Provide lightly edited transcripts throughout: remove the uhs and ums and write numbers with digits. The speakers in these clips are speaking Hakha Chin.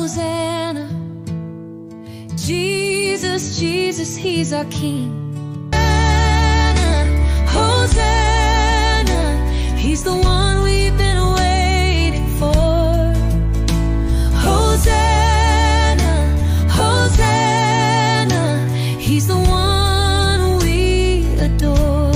Hosanna. Jesus, Jesus, he's our King. Hosanna, he's the one we've been waiting for. Hosanna, Hosanna, he's the one we adore.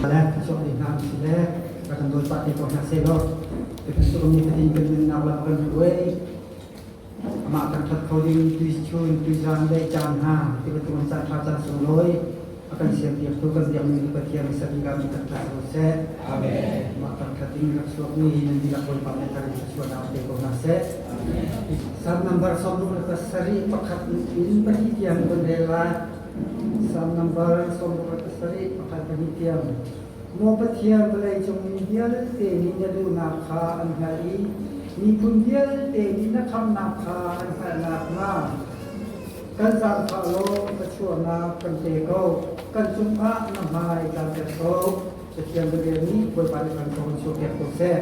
Le thluachuah ding hna si le rak kan dawt pah te ko hna sehlaw bantuk mi fatin kan nunnak lam kan hruai amah kan that kho ding tui chun tui zan le caan hna ti bantuk an caan tha caan sunglawi a kan siampiak tu kan biakmi tu Pathian sabi ka mi kan tha ko seh. Amen. Mah kan that ding rak chuak mi nan dihlak Bawipa nih kan thluachuahnak pe ko hna seh. Psalm number 67 in pahnih tiang kan rel lai. Psalm number 67 pakhat pahnih tiang. Maw Pathian vawlei cung mi vialte nih na duhnak kha an hngalh i miphun vialte nih na khamhnak kha an hngalh nakhnga kan zaangfah law ka chuahnak kan pe ko. Kan cungah na hmai tlangter ko. Pathian biabia nih Bawipa nih kan thawng chuahpiak ko seh.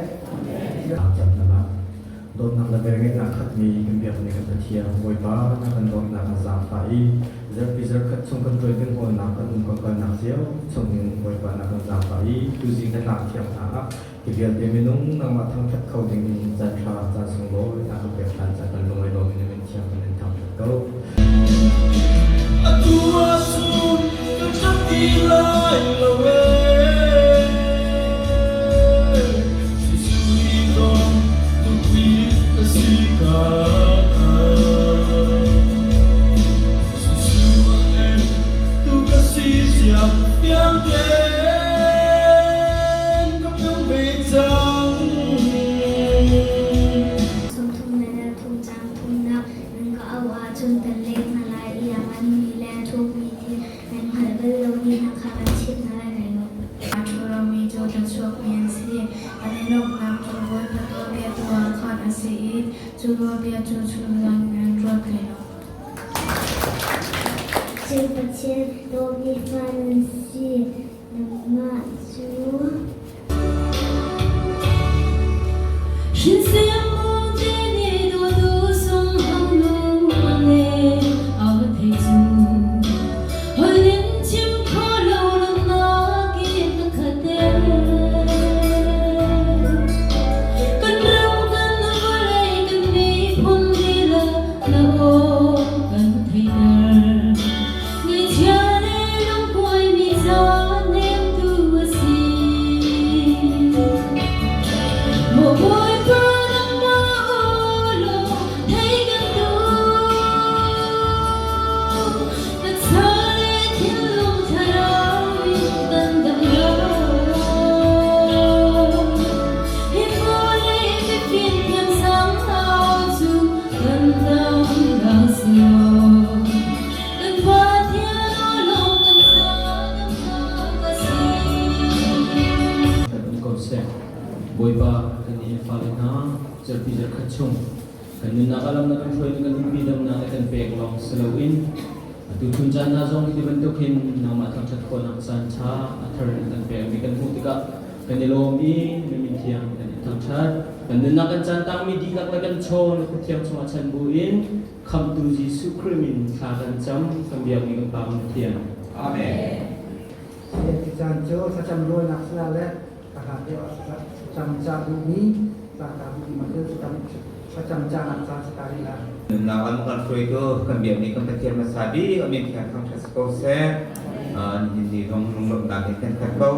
Dawtnak le velngeihnak khatmi kan biakmi kan Pathian Bawipa na kan dawtnak kan zaangfah i zarhpi zarhkhat chung kan tuai kan hawlnak kan um kan kalnak cio chungin Bawipa na kan zaangfah i tuzing na tlang thiang hna ah hi vialte minung nangmah thangṭhat kho dingin caan ṭha caan sunglawi na kan pek ṭhan caan kan lung ai lawm in na min thiang kan in thangṭhat ko. Atu ahcun kan ṭap ti lai lo ee. Jesuh i dawm tukmi ka si ka Jesuh a em tu ka si zia fiang tein ka pung ve cang. Sawmthum le thum caang thumnak Nan ka auh ahcun kan leh hna lai i a nganmi le a thukmi thil nan hngalh bal lomi hna kha kan chimh hna lai lai lo. A ṭhu lomi cu thluachuakmi an si. An i lawmhnak cu Bawipa nawlbia tu ah khan a si i cu nawlbia cu chunzan in an ruat hlei lo. Cu Pathian dawtmi fa nan si. Nangmah cu Um ko seh. Bawipa kan i fale hna zarhpi zarhkhat chung kan nunnak ah lam na kan hruai kan umpi damnak na kan pek lawng si loin atu chun caan hna zong hi bantuk hin nangmah thangṭhat khawhnak caan ṭha a thar in kan pekmi kan hmuh tikah kan i lawm i na min thiang kan in thangṭhat. Kan nunnak kan caan tangmi dihlak le kan chaw na kut thiang chungah chan bu in Khamhtu Jesuh Khrih min thla kan cam kan biakmi kan Pa kan Pathian. Amen. Ti caan cu thlacam rualnak sila le ka hlat deuh thlacam ca duhmi tlangtar duhmi ma cu thlacam canak caan si ta rih la. Nunnak lam kan hruaitu kan biakmi kan Pathian hmasa bik a min thiang thangṭhat si ko seh. Nihin ni zong lunglawmhnak in kan khat ko.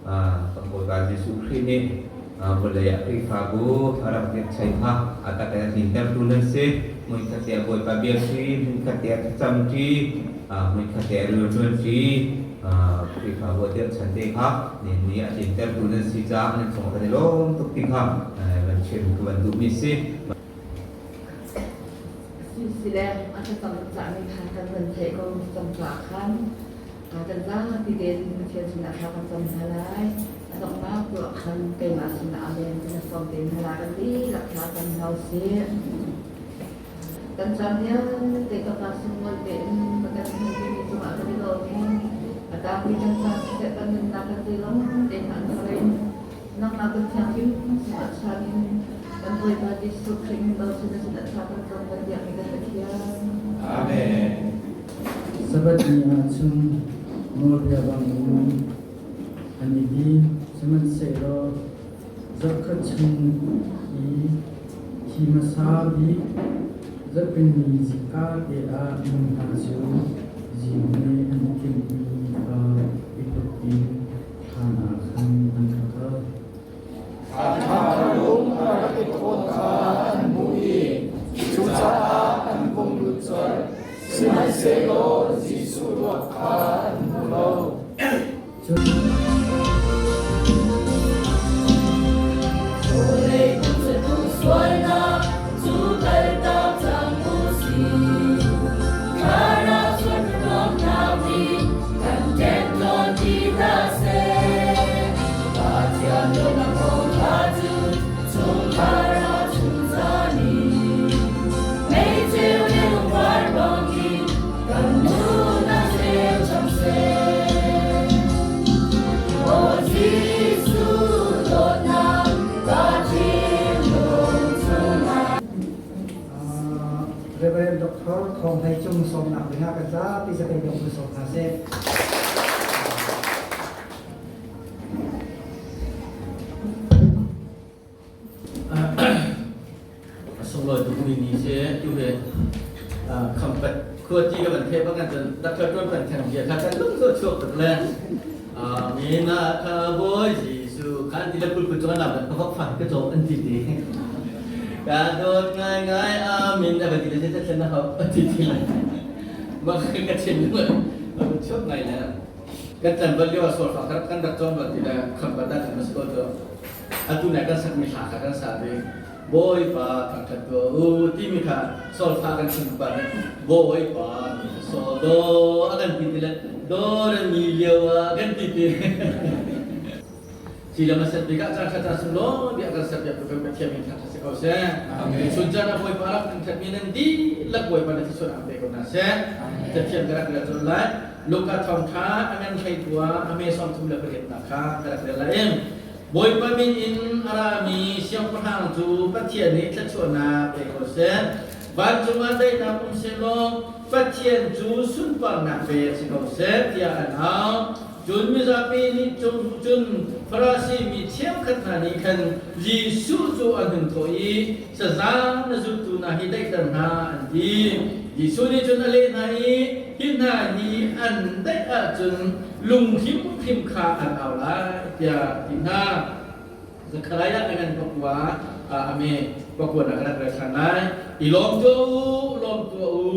Kan Bawipa Jesuh Khrih nih vawlei ah Khrihfabu a rak dirhchai kha a tak in a tlintertu nan si. Hmunkhat te ah Bawipa bia si, hmunkhat te ah thlacam ṭi, hmunkhat te ah rianṭuan ṭi. Khrihfabu a dirhchan te kha nihin ni a tlintertu nan si caah nan cung kan i lawm tuk ti kha van chim ka van duhmi si. Sisile a thlacam cahmi kha kan van theih ko cang caah khan kan zapi tein Pathian sinah thla kan cam hna lai. A donghnak tu ah khan keimah sinah amen ti na sawm te hna lai. Kan dihlak thla cam hna usih. Kan caan vialte ka pa sunglawi tein na kan hmuhmi cungah kan i lawm i a tangmi kan caan siseh kan nunnak kan zeilong te hna an thar in nangmah kan thianghlim chungah chan in kan Bawipa Jesuh Khrih min bochan na sinah thla kan cam kan biakmi kan Pathian. Amen. Sabbath ni ah cun nawlbia bangin an i din, sihmanhsehlaw zarhkhat chung i hi hmasa bik zarhpini zingka te ah nu hna cu zihmui an i timhmi kha i put in thlan ah khan an ra kal. Thlan lung a rak i thawn kha an hmuh i cucaah an vung lut colh. Sihmanhsehlaw Jesuh ruak kha an hmu lo. Reverend Dr. Thawng Hlei Cung sawmnak dingah kan zapi zapi dong kan sawm hna seh. A sunglawi tukmi ni si tu hi khampat khuati ka van theih bak cun Dr. Tuan Pan Thang bia kha kan lung zo chuak tuk le mina kha bawi Jesuh khan ti le pulput cung an ka vok fa ka cawm an ti ti ka dawt ngai ngai amin a va ti le te thlen na hau a ti ti le ma ka chin lu chuak ngai le kan tlan bal lio sol fa kan rak cawm bal ti le khampat ah kan mas ko cu atu na kan sakmi hla kha kan sa ve Bawipa thangṭhat tuah u timi kha solfa kan chim pa nih Bawipa so do a kan ti ti le do re mi lio ah kan ti ti Ci lam a set bik ah caan khat ah sunglawi bia kan ser piak tu kan Pathian min thangṭhat si ko seh. Chun caan ah Bawipa rak thangṭhat mi nan dihlak Bawipa na thluachuah ang pe ko hna seh. Cathiam ka rak rel colh lai. Luka thawngṭha a ngan hlei tua a me 38 nak kha ka rak rel lai. Bawipa min in a rami siangpahrang cu Pathian nih thluachuahnak pe ko seh. Vancung ah daihnak um sehlaw Pathian cu sunparnak pek si ko seh tiah an au. Cun mizapi nih cun Farasi mi cheukhat hna nih khan Jesuh cu an hun thawh i sazaang na zultu hna hi daihter hna an ti. Jesuh nih cun a leh hna i hi hna hi an daih ahcun lung hrimhrim kha an au lai tiah a ti hna. Zekhariah a ngan pakua a me pakua na kan rak ṭhan lai. I lawm tuah u, lawm tuah u.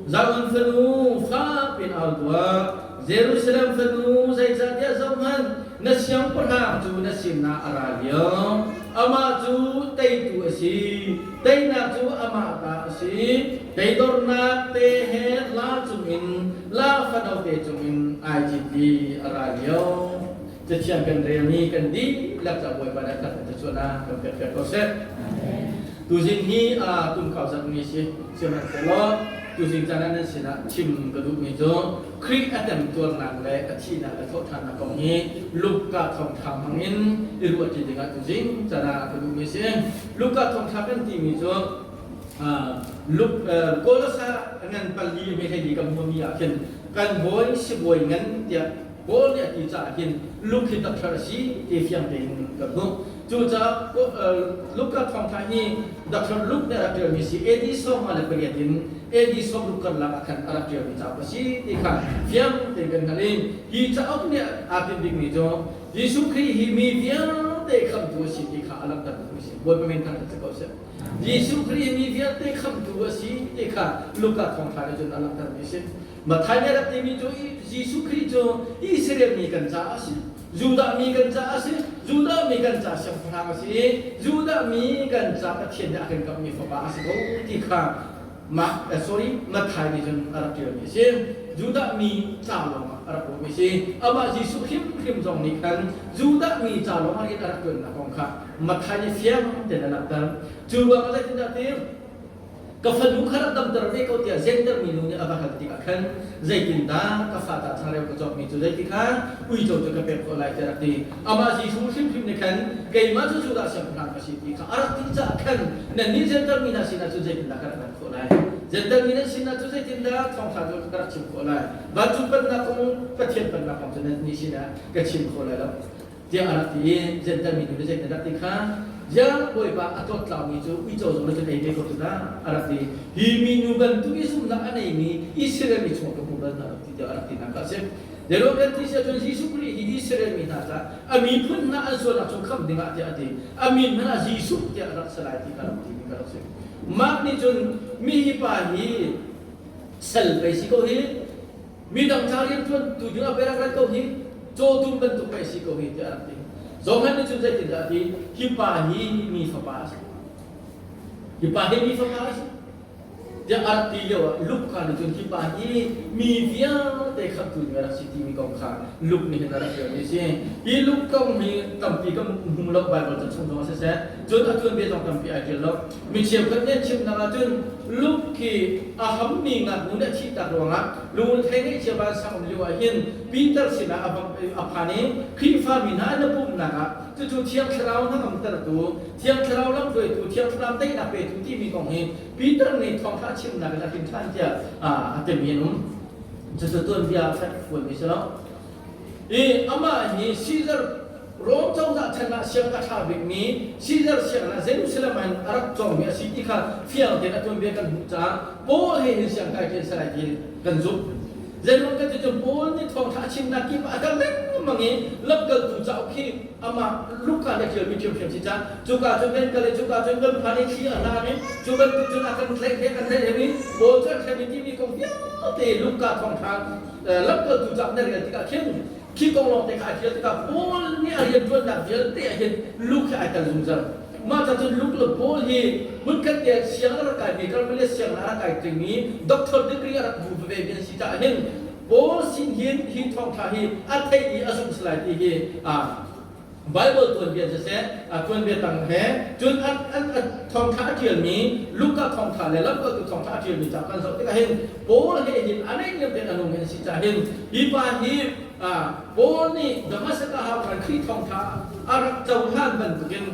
Zion fanu fak piin au tuah. Jerusalem fanu zeicahtiah zohhmanh na siangpahrang cu na sinah a ra lio. Amah cu teitu a si. Teinak cu amah ta a si. Teidornak te he la cungin la fanote cungin ai cit i a ra lio. Cathiang kan relmi kan dihlak ca Bawipa nih kan cacuan kan pek piak ko seh. Tuzing hi kum khau zakmi si sihmanhsehlaw tuzing caan ah nan sinah chim ka duhmi cu Khrih a temtuarnak le a thihnak le thawhṭhannak kong hi Luka thawngṭha hmangin i ruahṭi dingah tuzing caan ah ka duhmi si. Luka thawngṭha kan timi cu Kolosa ngan pali me hlei kan hmuhmi ah khin kan bawi sibawi ngan tiah Paul nih a ti caah hin Luke hi doctor a si ti fiang tein kan hmuh. Cucaah Luka thawngṭha hi Dr. Luke nih a rak ṭialmi si AD 58 in AD 60 karlak ah khan a rak ṭialmi cauk a si ti kha fiang tein kan hngalh i hi cauk nih aa tinh bikmi cu Jesuh Khrih hi mi vialte khamhtu a si ti kha a langhter duhmi a si. Bawipa min thangṭhat si ko seh. Jesuh Khrih hi mi vialte khamhtu a si ti kha Luka thawngṭha nih cun a langhtermi a si. Matthai nih a rak timi cu Jesuh Khrih cu Israel mi kan caah a si. Judah mi kan caah a si. Judah mi kan caah siangpahrang a si i Judah mi kan caah Pathian nih a kan kamhmi fapa a si ko ti kha Ma, sorry, Matthai nih cun a rak ṭialmi a si. Judah mi ca lawngah a rak ruahmi a si. Amah Jesuh hrimhrim zong nih khan Judah mi ca lawngah rian a rak ṭuannak kong kha Matthai nih fiang tein a langhter. Cu ruangah zeitindah ti ka fanu kha rak damter ve ko tiah Zenter mi nu nih a va hal tikah khan zeitindah ka fa ca changreu ka cawkmi cu zeiti kha uico cu ka pek khawh lai tiah a rak ti. Amah Jesuh hrimhrim nih khan keimah cu Judah siangpahrang ka si ti kha a rak ti caah khan nannih Zenter mi hna sinah cun zeitindah ka rak rat khawh lai? Zenter mi nan sinah cu zeitindah thawngṭha cu ka rak chim khawh lai? Vancung pennak kong Pathian pennak kong cu nannih sinah ka chim kho lai lo tiah a rak ti i Zenter mi nu nih zeitin rak ti kha Ziah Bawipa a tlawttlaumi cu uico zong na cun ei ve ko cu dah a rak ti. Hi minu bantuk i zumhnak a neimi Israel mi chungah ka hmu bal hna lo ti tiah a rak tinak kha a si. Zeruang kan ti si ahcun Jesuh Khrih hi Israel mi hna caah a miphun hna an sualnak chung khamh dingah tiah a ti. A min hmanh ah Jesuh tiah a rak si lai ti kha rak timi kha rak si. Mark nih cun mi hi pa hi sal pei si ko hi midang ca rianṭuan tu ding ah pei rak rat ko hi cawtum bantuk pei si ko hi tiah a rak ti. Johan nih cun zeitindah a ti? Hi pa hi mi fapa a si. Hi pa hi mi fapa a si. Tiah a rak ti lio ah Luke kha nih cun hi pa hi mi vialte khamhtu ding a rak si timi kong kha Luke nih hin a rak ṭialmi a si. Hi Luke kong hi tampi kan hmu lo Baibal ca chung zong ah siseh, cun a tuanbia zong tampi ai ṭial lo. Mi cheukhat nih an chimnak ahcun Luke hi a hammi ngaknu nih a thihtak ruangah lungre ngaihchia vansang um lio ah hin Peter sinah a phan i Khrihfa mi hna an i pumhnak ah cucu Thiang Thlarau hnangamtertu, Thiang Thlarau lamhruaitu, Thiang Thlarau teinak petu timi kong hi Peter nih thawngṭha chimnak in a hrin ṭhan tiah a timi an um. Cucu tuanbia fek fualmi si lo. I amah hi Caesar Rom cozah chan ah siang a ṭha bikmi Caesar sianginn ah Jerusalem ah hin a rak cawngmi a si ti kha fiang tein a tuanbia kan hmuh caah Paul he hin siang kai ṭi an si lai ti kan zumh. Zeiruang kan ti cun Paul nih thawngṭha a chimnak kip ah a kal lengmang i lamkaltu cauk hi amah Luka nih a ṭialmi ṭhiamṭhiam si caah cuka cun kan kal i cuka cun kan phan i thli a hlan i cu bantuk cun a kan tlaih he kan tlaih hem i Paul cu an hrem i timi kong vialte Luka thawngṭha lamkaltu cauk na rel tikah khin khi kong lawng te kha a ṭial tikah Paul nih a rianṭuannak vialte ah hin Luke hi ai tel zungzal. Mah ca cun Luke le Paul hi hmunkhat te siang a rak kaimi Karmelis sianginn a rak kai ṭingmi doctor degree a rak hmu veve mi an si caah hin Paul sin hin hi thawngṭha hi a theih i a zumh lai ti hi Bible tuanbia siseh tuanbia tang he cun an thawngṭha a ṭialmi Luka thawngṭha le Lamkaltu thawngṭha a ṭialmi ca kan zoh tikah hin Paul he hin a neihniam tein a nung an si caah hin hi pa hi Paul nih Damascus ah khan Khrih thawngṭha a rak cohlan bantukin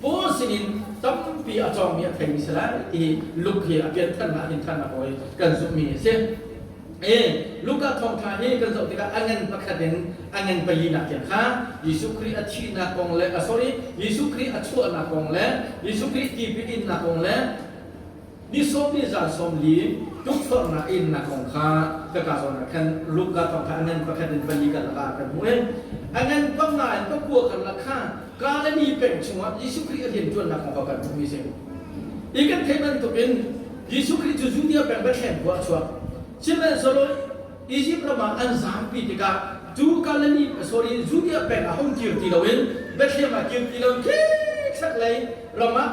Paul sinin tampi a cawngmi a theimi si lai ti Luke hi a piantharnak hin ṭhannak hawi kan zumhmi a si. E Luka thawngṭha hi kan zoh tikah a ngan pakhat in a ngan palinak tiang kha Jesuh Khrih a thihnak kong le a sorry Jesuh Khrih a chuahnak kong le Jesuh Khrih tipil innak kong le ni sawm ni zan 40 tukforhnak innak kong kha ka ka zawn ah khan Luka thawngṭha a ngan pakhat in pali kan lakah kan hmuh in a ngan panga in pakua kan lak kha Galilee peng chungah Jesuh Khrih a rianṭuannak kong kha kan hmuhmi a si. Hi kan theih bantukin Jesuh Khrih cu Judea peng Bethlehem khua a chuak. Sihmanhsehlaw Izipt ram ah an zaampi tikah cu Galilee sorry Judea peng ah hung kir ti loin Bethlehem ah kir ti loin khi chaklei ram ah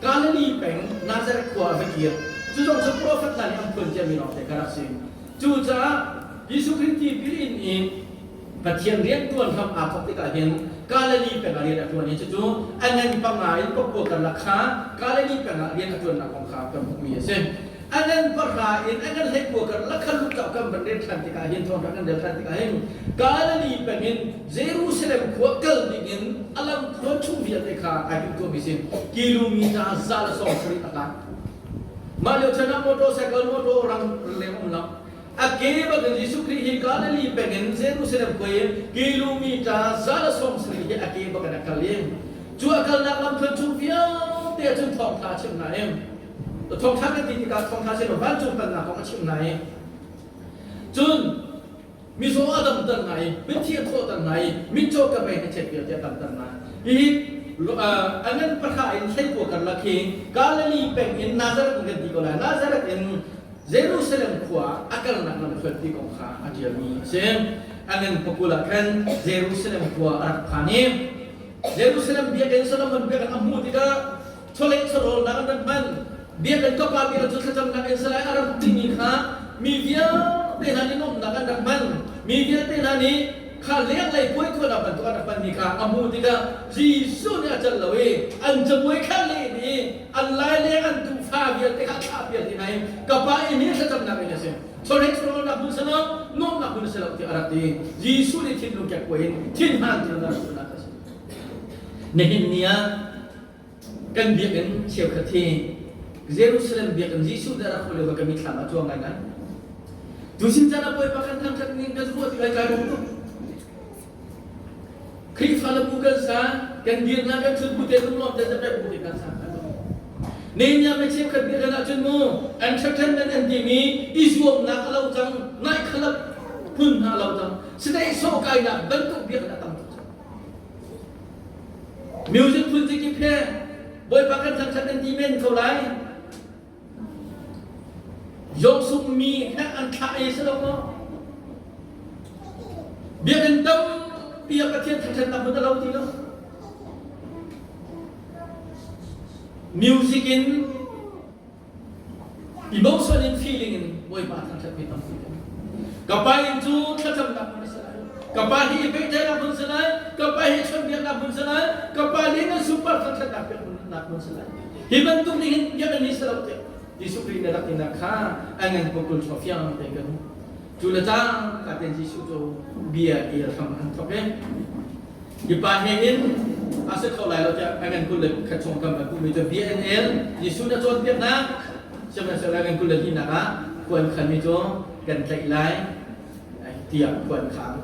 Galilee peng Nazareth khua ah va kir. Cu zong cu profet hna nih an phuan ciami lawngte kha rak si. Cucaah Jesuh Khrih tipil in i Pathian rianṭuan hram aa thawk tikah hin Galilee peng ah rian a ṭuan i cucu a ngan panga in pakua karlak kha Galilee peng ah rian a ṭuannak kong kha kan hmuhmi a si. A ngan pahra in a ngan hleikua karlak kha Luka kan van rel ṭhan tikah hin thawngṭha kan rel ṭhan tikah hin Galilee peng in Jerusalem khua kal dingin a lam tluan chung vialte kha ai timhtuahmi a si. Kilometer 170 a hlat. Mah lio chan ah motorcycle motor rang leng um lo. A ke bangin Jesuh Khrih hi Galilee peng in Jerusalem khua in kilometer 170 hi a ke bangin a kal i cu a kalnak lamthluan chung vialte ah cun thawngṭha a chimh hna i thawngṭha kan ti tikah thawngṭha si lo vancung pennak kong a chimh hna i cun mizaw a damter hna i mithi a thawhter hna i mitcaw ka mei hnachet vialte a damter hna. Hihi a ngan pahra in hleikua karlak hi Galilee peng in Nazareth in kan ti ko lai. Nazareth in. Jerusalem khua a kalnak lamhruaipi kong kha a ṭialmi a si. A ngan pakul ah khan Jerusalem khua a rak phan i Jerusalem biakinn Solomon biakinn a hmuh tikah chawleh chawhrawlnak an rak hman. Biakinn kapa biakinn cu thlacamnak in salai a rak timi kha mi vialte hna nih nuamhnak an rak hman. Mi vialte hna nih kha lenglei puai tuahnak bantuk an rak hmanmi kha a hmuh tikah Jesuh nih a celh lo i an cabuai kha leh i an laileng an tuufa vialte kha a thlah piak dih hna i ka pa inn hi thlacamnak inn a si chawleh chawhrawlnak hmun si lo nuamhnak hmun a si lo tiah a rak ti. Jesuh nih thinlung kekkuai in thinhan cu na rak tuahnak a si. Nihin ni ah kan biakinn cheukhat hi Jerusalem biakinn Jesuh nih a rak khawh lio ka mitthlam ah cuang ngaingai. Tusin caan ah Bawipa kan thangṭhat ning kan ruah tikah kai lawm tuk. Khrihfa le bu kan sa, kan dirnak kan thut bu te lunglawm te zapek bu te kan sa. Nehemiah mi cheukhat biakinn ahcun mu entertainment an timi i zuamnak a lo cang, nai khalap phun hna a lo cang. Sinaih sawh kainak bantuk biakinn a tam tuk cang. Music phun kip he Bawipa kan thangṭhat an ti men ko lai. Yawsung mi he an thlah i si lo maw? Biakinn tampi ah Pathian thangṭhatnak hmun a lo ti lo. Music in emotion in feeling in Bawipa thangṭhat mi tampi kan. Ka pa inn cu thlacamnak hmun a si lai. Ka pa hi i pehtlaihnak hmun si lai. Ka pa hi chawnhbiaknak hmun si lai. Ka pa nih nan super thangṭhatnak pek hmun si lai. Hi bantuk nih hin biakinn hi si lo tiah Jesuh Khrih na rak tinak kha a ngan pukul chaw fiang te kan cu le cang ka ten Jesuh cu bia el hram an thok i hi pa he hin a si kho lai lo tiah a ngan kul le khat chung kam kan mi cu bia an el Jesuh na cawnpiaknak sihmanhsehlaw ngan kul le hnihnak ah khuan khan mi cu kan tlaih lai tiah khuan khang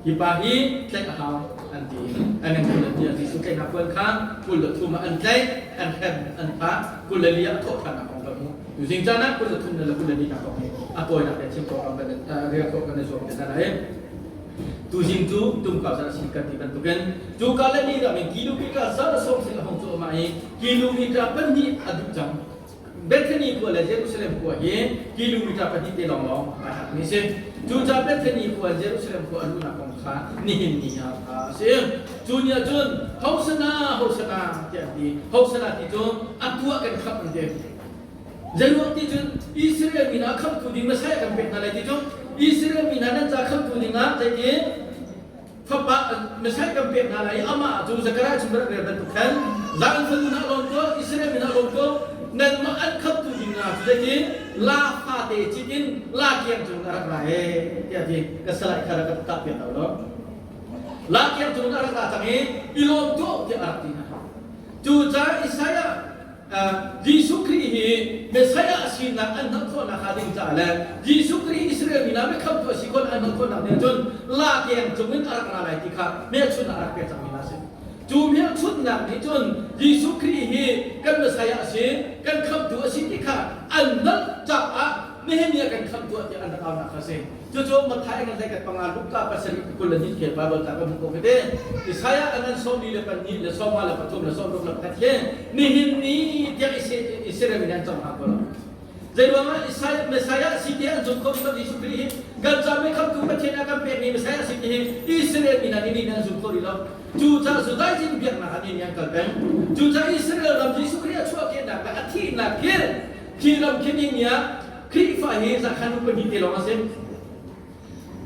Hi pa hi tlaih a hau an ti. An in kul an ti. Jesuh tlaihnak puan kha 23 ah an tlaih, an hrem, an phah. 24 ah thawhṭhannak kong kan hmuh. Tuzing caan ah 23 le 24 nak kong hi a tawinak te chim khawh kan rel khawh kan i zuam te hna lai. Tuzing cu tumkau zan a si kan ti bantukin cu ka le ni ram in kilometer za le sawm sing a hung cu amah i kilometer pahnih a duh cang. Bethany khua le Jerusalem khua hi kilometer pahnih te lawnglawng aa hlatmi a si. Cucaah Bethany khua Jerusalem khua a luhnak kong kha nihin ni ah a si. Cu ni ah cun Hosanna, Hosanna tiah an ti. Hosanna ti cu a tuah kan khamh an ti. Zeiruang ti cun Israel mi hna khamhtu ding Messiah kan pek hna lai ti cu Israel mi hna nan ca khamhtu ding ah zeitin fapa Messiah kan pek hna lai i amah cu Zechariah chung rak rel bantuk khan Zion fanu hna lawm ko Israel mi hna lawm ko nanmah an khamtu ding hna cu zeitin la fate cit in la kiang cung a rak ra e tiah ti ka salai kha rak ka tah piak lo la kiang cung a rak ra cang i i lawm tuah tiah a rak ti hna cucaah Isaiah Jesuh Khrih hi Messiah a sinak an hngalh khawh nakhnga ding caah le Jesuh Khrih Israel mi hna biakhamtu a si khawh an hngalh khawh nak ding cun la keng cung in a rak ra lai ti kha hmelchunhnak a rak pek cangmi hna a si. Cu hmelchunhnak nih cun Jesuh Khrih hi kan Messiah a si, kan khamhtu a si ti kha an hngalh caah nihin ni ah kan khamhtu ah tiah an rak aunak kha a si. Cucu Matthai ngan hlei panga Luka pasarih 20 le hnih khel Bible ta kan hmuh ko khi Isaiah an 42 le 23 le 43 le 61 khi nihin ni tiang Israel mi an cong hna ko lo. Zeiruangah Isaiah Messiah si ti an zum kho lo Jesuh Khrih hi kan ca me khamtu Pathian a kan pekmi Messiah si ti hi Israel mi hna nih nih an zum kho rih lo. Cucaah Judaism biaknak ah nih an kal peng. Cucaah Israel ram Jesuh Khrih a chuahkehnak le a thihnak khi khi ram khi ni ah Khrihfa hi zakhan pahnih te lawng a si.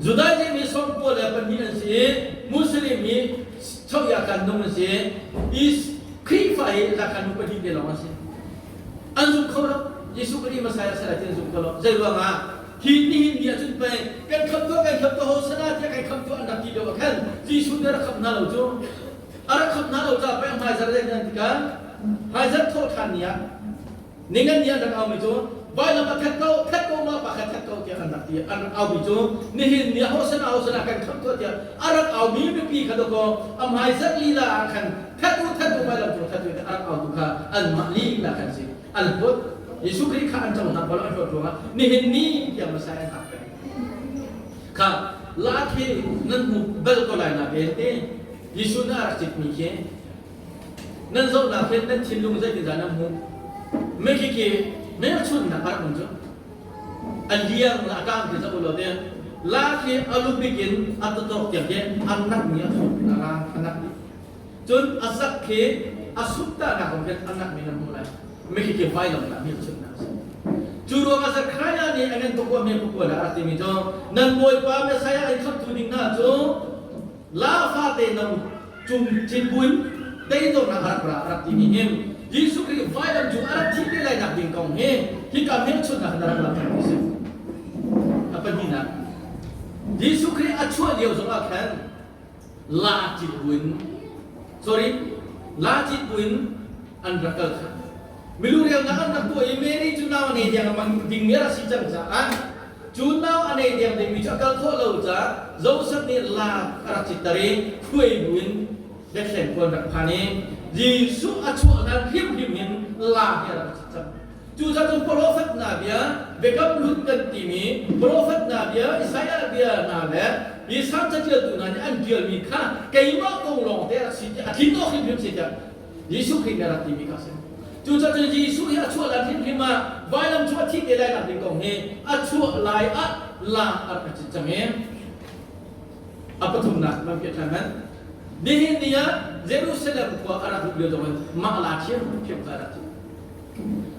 Judaism hi sawmkua le pahnih an si i Muslim hi choya kan nung an si i Khrihfa hi zakhan pahnih te lawng an si. An zum kho lo. Jesuh Khrih Messiah sal an zum kho lo. Zei ruangah hi nihin ni ahcun pei kan khamh tuah kan khamh tuah hosana tiah kan khamh tuah an rak ti lio ah khan Jesuh nih a rak khamh hna lo cu. A rak khamh hna lo caah pei hmaizarh dei nan tikah hmaizarh thawh ṭhan ni ah Ningan ni an rak aumi cu vailam a khat ko, khat ko ma pa khat khat ko tiah an rak ti. An rak aumi cu nihin ni hosana hosana kan khamh tuah tiah a rak aumi mipi kha dawkaw a hmaizarh lila ah khan that u that u vailam cung that u tiah a rak autu kha anmah lila khan si. An hlawt. Jesuh Khrih kha an cohlan bal an hlawt ruangah nihin ni tiang Messiah an hak peng. Kha la khi nan hmu bal ko lai na ven te Jesuh na rak citmi khi Nan zohnak hin nan thinlung zeitindah nan hmuh? Mikhi khi hmelchunhnak a rak um cu. A liang la a tang khi za ulo te la khi a lubik in a tatok tiang khi an nak mi a thuk a la a nak dih. Cun a zak khi a sut ta nak kong khin a nak mi nan hmuh lai. Mi khi khi vailam la mi chun na si. Cu ruangah Zekhariah nih a ngan pakua me pakua la a rak timi cu nan bawipa Messiah an khamtu ding hna cu la fate no cung cin buin teidornak a rak ra a rak timi hin Jesuh Khrih vailam cung a rak thih te lai nak ding kong hi hika hmelchunhnak in a rak langhter mi si. A pahnihnak Jesuh Khrih a chuah lio zongah khan la cit buin sorry la cit buin an rak kal kha milu relnak an rak tuah i Mary cu nau a nei diang a mang dingmi a rak si cang caah cu nau a nei diang dingmi cu a kal khawh lo caah Joseph nih la a rak citter i hruai buin Bethlehem khua an rak phan i Jesuh a chuah hlan hrimhrim in la hi a rak cit cang. Cucaah cun profet hna bia, biakam hlun kan timi profet hna bia, Isaiah bia hna le hi Salm caṭialtu hna nih an ṭialmi kha keimah kong lawng te a rak si tiah a tlin awk hrimhrim si tiah Jesuh Khrih nih a rak timi kha a si. Cucaah cun Jesuh hi a chuah lai hrimhrim ah vailam cu a thih te lai nak ding kong hi a chuah lai ah laak a rak cit cang i a pathumnak man piah ṭhan man nihin ni ah Jerusalem khua a rak luh lio zong in mah la ṭhiamṭhiam kha a rak cit.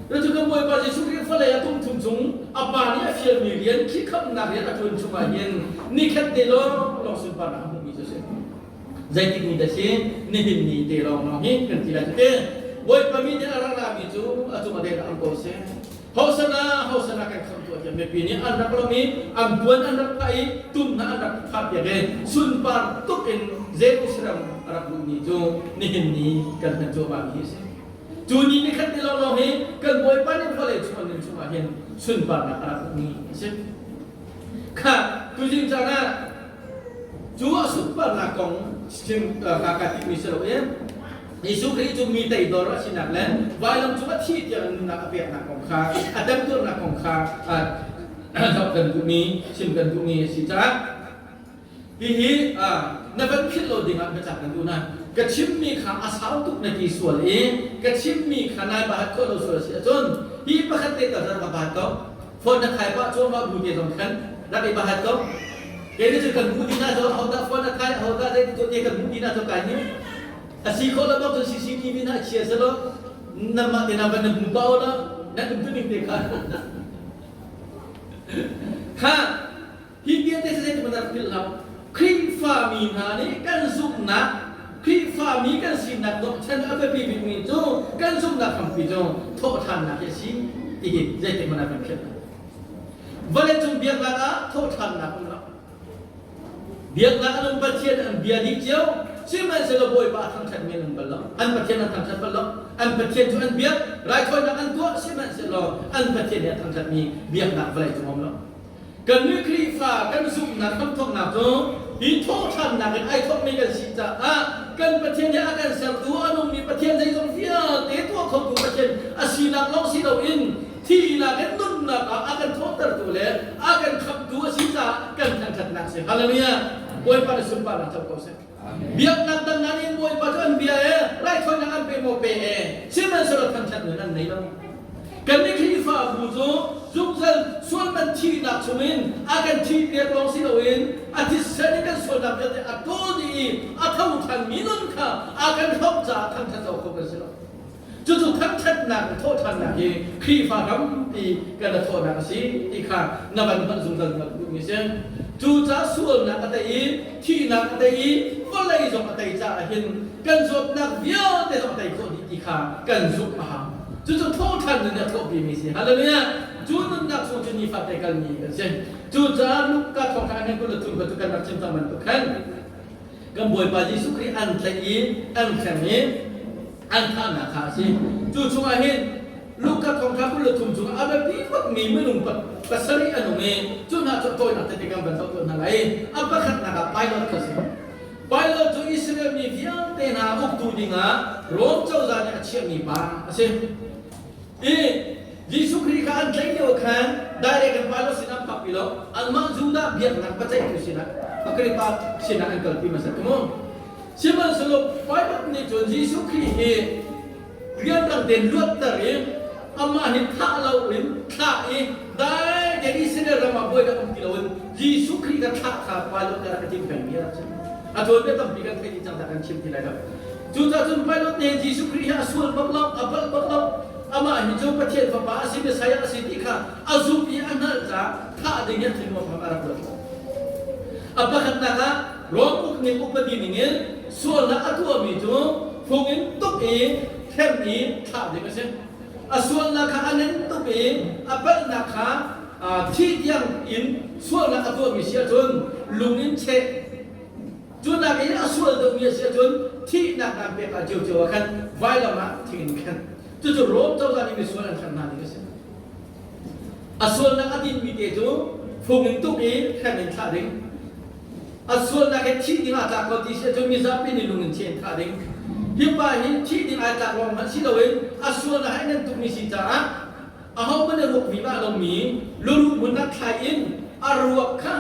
Cucu kan Bawipa Jesuh Khrih vawlei a kum thum chung a Pa nih a fialmi rian khikhamnak rian a ṭuan chungah hin nikhat te lawng sunparnak a hmuhmi cu a si. Zeitik ni dah si? Nihin ni te lawng hi kan ti lai cu te. Bawipa mi nih a rak rami cu a cung a den am ko seh. Hosana, Hosana kan khamh tuah tiah mipi nih an rak lawm i an puan an rak phah i tum hna an rak phah piak i sunpar tuk in Jerusalem a rak luh ni cu nihin ni kan hman cuahmah mi hi a si. Cu ni nikhat ni lawnglawng hi kan Bawipa nih vawlei chung an nun chungah hin sunparnak a rak hmuhmi a si. Kha tuzing caan ah cu a sunparnak kong chim ka ka timi si lo i Jesuh Khrih cu mi teidor a sinak le vailam cung a thih tiang nunnak a peknak kong kha a temtuarnak kong kha zoh kan duhmi chim kan duhmi a si caah Hihi na van philh lo dingah biacak kan duh na. Ka chimmi kha a sau tuk na ti sual i ka chimmi kha nai bahat khawh lo sual a si ahcun hi pakhat te tal rak bahat ko. Phone na khai pah cuahmah bu te zong khan rak i bahat ko. Kei nih cun kan hmuh ding ah cu ahodah phone a khai ahodah zei ti te kan hmuh ding ah cu kai ni. A si khawh lo bak cun CCTV na chia selaw namah te na van na hmu pa la na um tu ning te kha. Kha Hi vialte cu zeitik hmanh ah rak philh hlah. Khrihfami hna nih kan zumhnak, Khrihfami kan sinak dawhchan a biapi bikmi cu kan zumhnak hrampi cu thawhṭhannak hi a si ti hi zeitik hmanh ah kan philh hlah. Vawleicung biaknak ah thawhṭhannak um lo. Biaknak an um Pathian an bia dih cio. Sihmanhsehlaw Bawipa a thangṭhatmi an um bal lo. An Pathian an thangṭhat bal lo. An Pathian cu an biak, raithawinak an tuah, sihmanhsehlaw an Pathian he a thangṭhatmi biaknak vawleicung a um lo. Kannih Khrihfa kan zumhnak hramthawknak cu hi thawhṭhannak in ai thawkmi kan si caah kan Pathian nih a kan sertu a nungmi Pathian zeizong vialte tuah khotu Pathian a sinak lawng si loin thihnak in nunnak ah a kan thawhtertu le a kan khamhtu a si caah kan thangṭhatnak a si. Hallelujah! Bawipa na sunparnak co ko seh. Biaknak dang hna nih Bawipa cu an bia e, raithawinak an pe maw pe e, sihmanhsehlaw thangṭhat nun an nei lo. Kannih Khrihfabu cu zungzal sualman thihnak chungin a kan thihpiak lawng si loin a thisen in kan sualnak vialte a ṭawl dih i a tho ṭhanmi nun kha a kan hrawmh caah thangṭhat zau kho kan si lo. Cucu thangṭhatnak le thawhṭhannak hi Khrihfa hrampi kan i thawhnak a si ti kha na van hman zungzal na duhmi a si. Cucaah sualnak a tei i thihnak a tei i vawlei zong a tei caah hin kan zawtnak vialte zong a tei khawh dih ti kha kan zumh a hau. Cucu thawhṭhan nun nih a thawhpimi a si. Hallelujah! Cu nunnak chung cu nifate kalmi kan si. Cucaah Luka thawngṭha an 23 bantuk kan rak chim cang bantuk khan kan Bawipa Jesuh Khrih an tlaih i an hrem i an thahnak kha a si. Cu chungah hin Luka thawngṭha 23 chungah a biapi bakmi minung pasarih an um i cu hna cu tawinak tete kan van zoh tuah hna lai. A pakhatnak ah Pilot kha a si. Pilot cu Israel mi vialte hna uktu dingah Rom cozah nih a chiahmi pa a si. I Jesuh Khrih kha an tlaih lio khan direct in Pilot sinah an phakpi lo. Anmah Judah biaknak biaceihtu sinah Agrippa sinah an kalpi hmasa mu. Sihmanhsehlaw Pilot nih cun Jesuh Khrih hi rianrang tein luatter i Amah hi thah loin thlah i dai tein Israel ram ah buainak um ti loin Jesuh Khrih kha thlah kha Pilate nih a rak i tim pengmi a rak si. A tuanbia tampi kan theih dih cang dah kan chim ti lai lo. Cucaah cun Pilate nih Jesuh Khrih hi a sual bak lo, a palh bak lo. Amah hi cu Pathian Fapa a si, Messiah a si ti kha a zumh i a hngalh caah thah ding hi a thinlung a rak ruat lo. A pakhatnak ah Rom ukning upadi ningin sualnak a tuahmi cu phung in tuk i hrem i thlah ding a si. A sualnak kha a ngan tuk i a palhnak kha thi tiang in sualnak a tuahmi si ahcun lung in cheh. Cu nakin a sual deuhmi a si ahcun thihnak naan pek ah ciocio ah khan vailam ah thing in khenh. Cucu Rom cozah nih misual an hrem hna ning a si. A sualnak a dinmi te cu fung in tuk i hrem in thlah ding. A sualnak he thih ding aa tlak ko ti si ahcun mizapi nih lung in cheh in thah ding. Hi pa hi thih ding ai tlak lawng hmanh si loin a sualnak he nan tukmi si caah ahohmanh a ruak vima lomi luruh hmun ah thlai in a ruak kha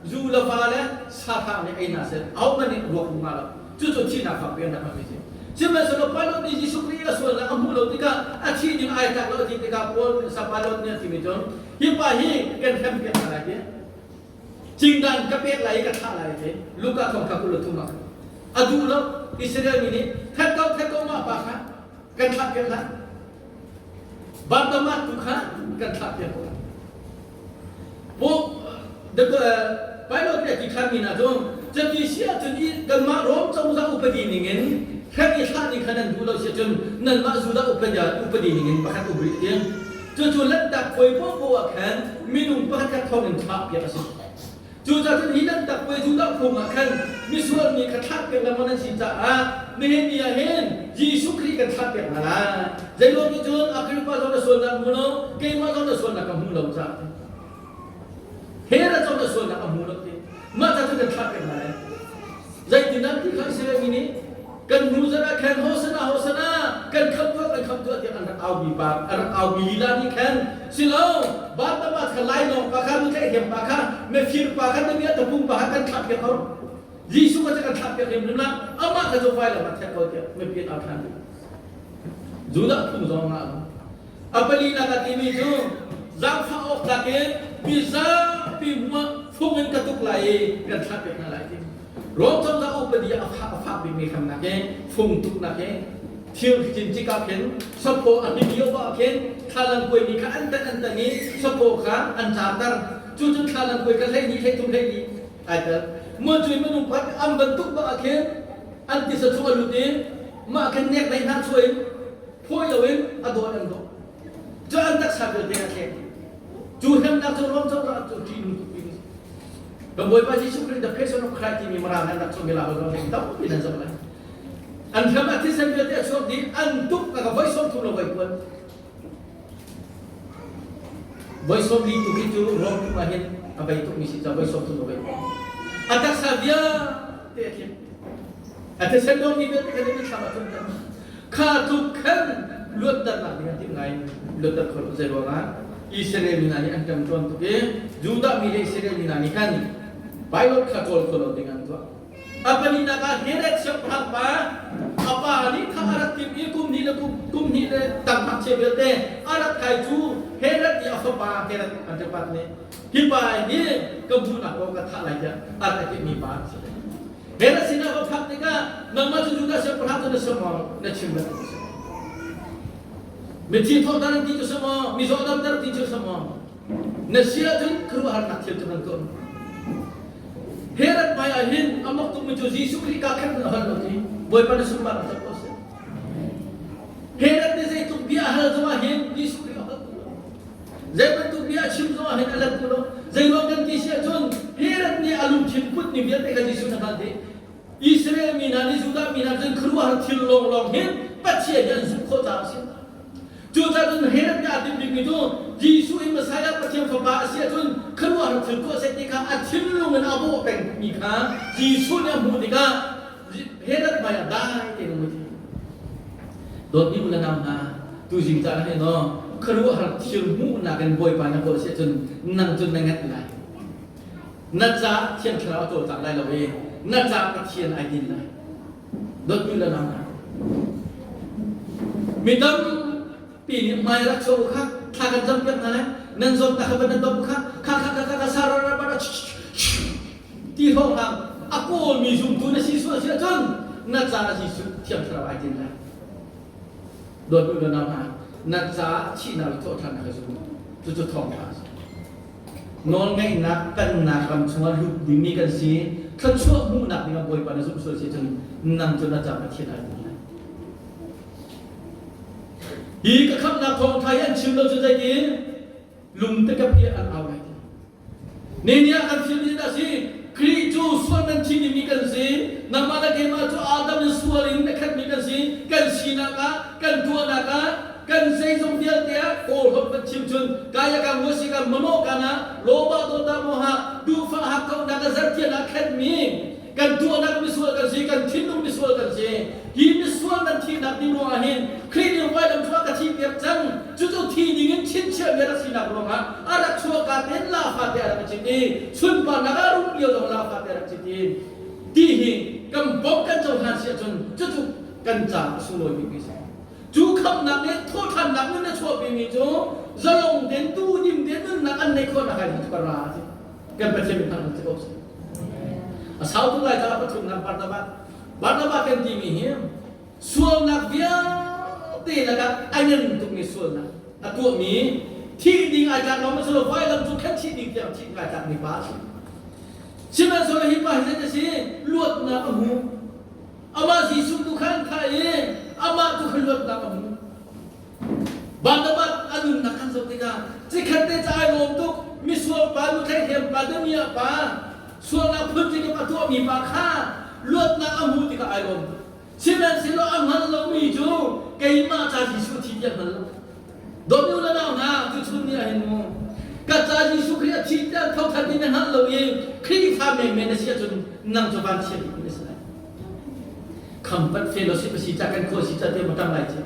zu le va le sahrang nih ei hna seh ahohmanh nih ruak hmu hnga lo. Cucu thihnak fak pian rak hmanmi si. Sihmanhsehlaw Pilate nih Jesuh Khrih a sualnak a hmuh lo tikah a thih ding ai tlak lo a ti tikah Paul sa Pilate nih a timi cu hi pa hi kan hrempiak hna lai ti. Cingdan ka pek lai i ka thlah lai ti. Luka thongthla 23 ah a duh lo Israel mi nih that ko that ko mah pa kha kan thlah piak hlah. Barnabas tu kha kan thlah piak ko. Pilate nih a ti ṭhanmi hna cu cuti si ahcun kanmah Rom cozah upadi ningin hrem i thlah ning kha nan duh lo si ahcun nanmah Judah upadi ningin pakhat um rih tiang cucu Lanhtak puai poahpoah ah khan minung pakhat khat thawngin thlah piak a si. Cucaah cun hi Lanhtak puai Judah phung ah khan misual mi kha thlah piak lengmang nan si caah nihin ni ah hin Jesuh Khrih kan thlah piak hna lai. Zeiruang ti cun Agrippa zong na sualnak hmu lo, keimah zong na sualnak ka hmu lo caah. Herod zong na sualnak a hmu lo ti. Mah ca cu kan thlah piak hna lai. Zeitindah ti kha Israel mi nih kan hnu zarh ah khan Hosana Hosana kan khamh tuah kan khamh tuah tiah an rak aumi pa an rak aumi lila nih khan silo Barnabas kha lainawng pa kha mutlaih pa kha mefir pa kha na bia tapung pa kha kan thlah piak ko Jesuh kha kan thlah piak hrim hrim la amah kha cu vailam ah thek ko tiah mipi an au than Judah phung zong ah a palinak a timi cu zaangfah awk tlak in mi zapi hmuah fung in ka tuk lai i kan thlah piak hna lai ti Rom cozah upadi a fak bikmi hramnak hi fung tuknak hi thil cin cikah khin saphaw a hlim lio ah khin thlalang kuaimi kha an tan an tan i saphaw kha an carter cu cun thlalang kuai kha 12 13 12 ai tel mo cui minung pakhat an bantuk bak ah khin an tisa chung a lut i mah khin nek nei hna chuah in phawi loin a dawt an dawh cu an taksa vialte a thlek cu hremnak cu Rom cozah cu ṭihnung tuk bik Kan Bawipa Jesuh Khrih the Passion of Christ timi Mirang an rak cawmi la hoi zong tampi nan zoh lai. An hram ah thisen vialte a chuak dih an tuk ka voi 30 lo voi kuan. Voi 40 tu khi cu Rom tuk ah hin a bei tuk mi si ca voi 30 lo voi kuan. A taksa vialte a thim. A thisen dong mi vialte kha ni thlam ah cun kha tluk khan luatternak ding an timh ngai luatter kho lo zei ruangah Israel mi hna nih an ṭemṭuan tuk i Judah mi le Israel mi hna nih khan pilot kha kawl kho lo ding an tuah. A pahnihnak ah Herod siangpahrang pa a pa nih kha a rak timh i kum hnih le kum hnih le tang ngakchia vialte a rak kai cu Herod i a fapa Herod Antipas nih hi pa hi ka hmuhnak ko ka thah lai tiah a rak timhmi pa a si. Herod sinah va phak tikah nangmah cu Judah siangpahrang cu na si maw na chim bantuk a si. Mithi thawhter an ti cu si maw? Mizaw damter ti cu si maw? Na si ahcun khuaruahharnak thil cu nan tuah. Herod hmai ah hin a mok tukmi cu Jesuh Khrih ka khat na hal lo ti Bawipa na sunparnak cak ko seh. Herod nih zeitluk bia a hal zongah hin Jesuh Khrih a hal tu lo. Zei bantuk bia a chim zongah hin a let tu lo. Zei ruang kan ti si ahcun Herod nih a lungthin put ni vialte kha Jesuh na hngalh dih. Israel mi hna nih Judah mi hna cun khuaruahhar thil lawnglawng hin Pathian hi an zumh khawh caah a si. Cucaah cun Herod nih aa timh bikmi cu Jesuh hi Messiah Pathian Fapa a si ahcun khuaruahhar thil tuah seh ti kha a thinlung in a bawh pengmi kha Jesuh nih a hmuh tikah Herod hmaiah dai tein a mui. Dawtmi u le nau hna, tuzing caan ah hin aw khuaruahhar thil hmuhnak in Bawipa na kawl si ahcun nang cun na ngenh lai. Na ca Thiang Thlarau a cawlcang lai lo i na ca Pathian ai din lai. Dawtmi le nau hna. Mi tampi Pi nih hmai rak chuah u kha thla kan cam piak hna lai nan zawtnak kha van nan dawp u kha kha kha kha kha sa ra ra ra ti hrawng hang a kawlmi zumtu na si sual si ahcun na caah Jesuh thiang thlarau ai tin lai. Dawt u nau hna na caah thihnak le thawhṭhannak ka zum cucu thawngṭha a si. Nawlngeihnak pennak ram chungah lut dingmi kan si thluachuah hmuhnak dingah Bawipa na zumh sual si ahcun nang cu na caah Pathian ai tin lai. Hi ka khamhnak thawngṭha hi an chim lo cu zeitin lungte ka piah an au lai ti. Ni ah kan thil ni dah si Khrih cu sual nan thi dingmi kan si nangmah le keimah cu Adam in sual in a khatmi kan si kan sinak ah kan tuahnak ah kan zeizong vialte ah kawl holh kan chim cun kaya ka ngua si ka mamo kana loba dota moha duhfah hakkauhnak ka zartian ah khenmi kan tuahnak misual kan si kan thinlung misual kan si hi misual nan thihnak ding ruangah hin Khrih nih vailam cungah ka thih piak cang cucu thi ding in chinchiah mi a rak sinak ruangah a rak chuahka ten lafa te a rak cit i sunparnak a rum lio zong lafa te a rak cit i ti hi kan bawmh kan cohlan si ahcun cucu kan ca a sunglawi bikmi si cu khamhnak nih thawhṭhannak nun a chuahpimi cu zalong tein duhdim tein nunnak an neih khawhnak ai ka ra ti kan Pathian min thangthat si ko seh. A sau tuk lai caah pathumnak Barnabas. Barnabas kan timi hi sualnak vialte lakah a ngan tukmi sualnak a tuahmi thih ding ai tlak lo ma vailam cu khan thih ding tiang thih ai tlakmi pa a si. Sihmanhsehlaw hi pa hi zei a si? Luatnak a hmu. Amah Jesuh tu kha an thah i amah tu kha luatnak a hmu. Barnabas a nunnak kan zoh tikah cikhat te ca ai lawm tuk misual pa nuthleihlem pa damiah pa sualnak phunzikip a tuahmi pa kha luatnak a hmuh tikah ai lawm tuk sihmanhsehlaw a hngal lomi cu keimah ca Jesuh thi ti a hngal lo dawt u le nau hna tuchun ni ah hin mu ka ca Jesuh Khrih a thi tiah thothan ti na hngalh lo i Khrihfa menmen na si ahcun nang cu vanchiat bik na si lai khampat fellowship a si ca kan khua si ca te ma tang lai ci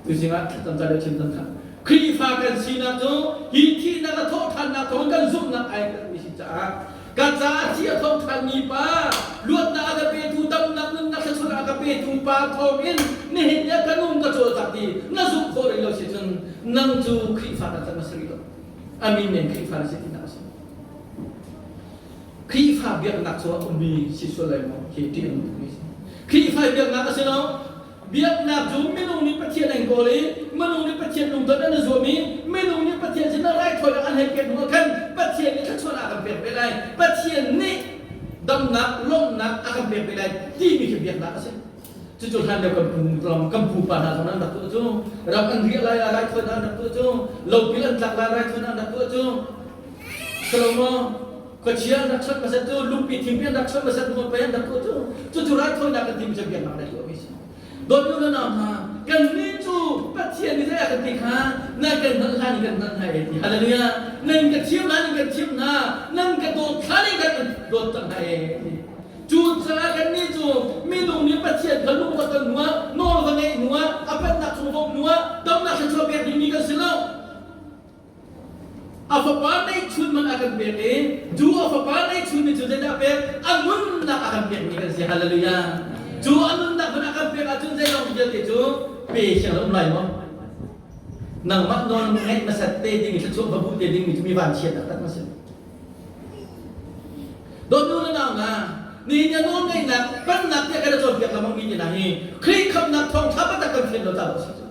Tuzing ah thlacam ca chim cang kha. Khrihfa kan sinak cu hi thihnak a thawhṭhannak thawng kan zumhnak ai mi si caah ka caah thi a thawhṭhanmi pa luatnak a ka petu damnak nunnak thluachuah a ka petu pa thawngin nihin ni ah ka nung ka cawlcang ti na zumh khawh rih lo si cun nang cu Khrihfa taktak na si rih lo. A min men Khrihfa na si tinak a si. Khrihfa biaknak cu a ummi si sual lai maw hi ṭih a nung tukmi si. Khrihfa biaknak a si lo. Biaknak cu minung nih Pathian an kawl i minung nih Pathian lungton an i zuam i minung nih Pathian sinah raithawinak an hei pek hnuah khan Pathian nih thluachuahnak a kan pek ve lai. Pathian nih damnak, lawmhnak a kan pek ve lai timi khi biaknak a si. Cucu hlan lio kan pu ram kan pupa hna zong an rak tuah cu ram an riah lai ah raithawinak an rak tuah cu lopil an tlak lai raithawinak an rak tuah cu Salomo Khuachia an rak chawnh hmasat cu lungpi thingpi an rak chawnh hmasat hnu pei an rak tuah cu cucu raithawinak kan timi cu biaknak le tuahmi si. Dawtnu na nau hna kannih cu Pathian nih zei a kan ti kha nan kan hngalh hlan in kan hngalh hna e ti hallelujah nan ka thiam hlan in kan thiam hna nan ka dawt hlan in kan dawt cang hna e ti cu caah kannih cu minung nih Pathian kha lung va ton hnuah nawl va ngeih hnuah a pennak chung va um hnuah damnak thluachuah pek dingmi kan si lo A fapa neihchun man a kan pek i cu a fapa neihchun mi cu zeidah a pek? A nunnak a kan pekmi kan si. Hallelujah. Cu a nunnak hmanh a kan pek ahcun zeilong vialte cu pe siang lo um lai maw? Nangmah nawl ngaih hmasat te ding i thluachuah va hmuh te dingmi cu mi vanchiat taktak na si. Dawtnu na nau hna, nihin ni nawl ngeihnak, pannak tiah kan i cawnpiak lengmang mi te hna hi Khrih khamhnak thawngṭha biatak kan fian lo caah a si cu.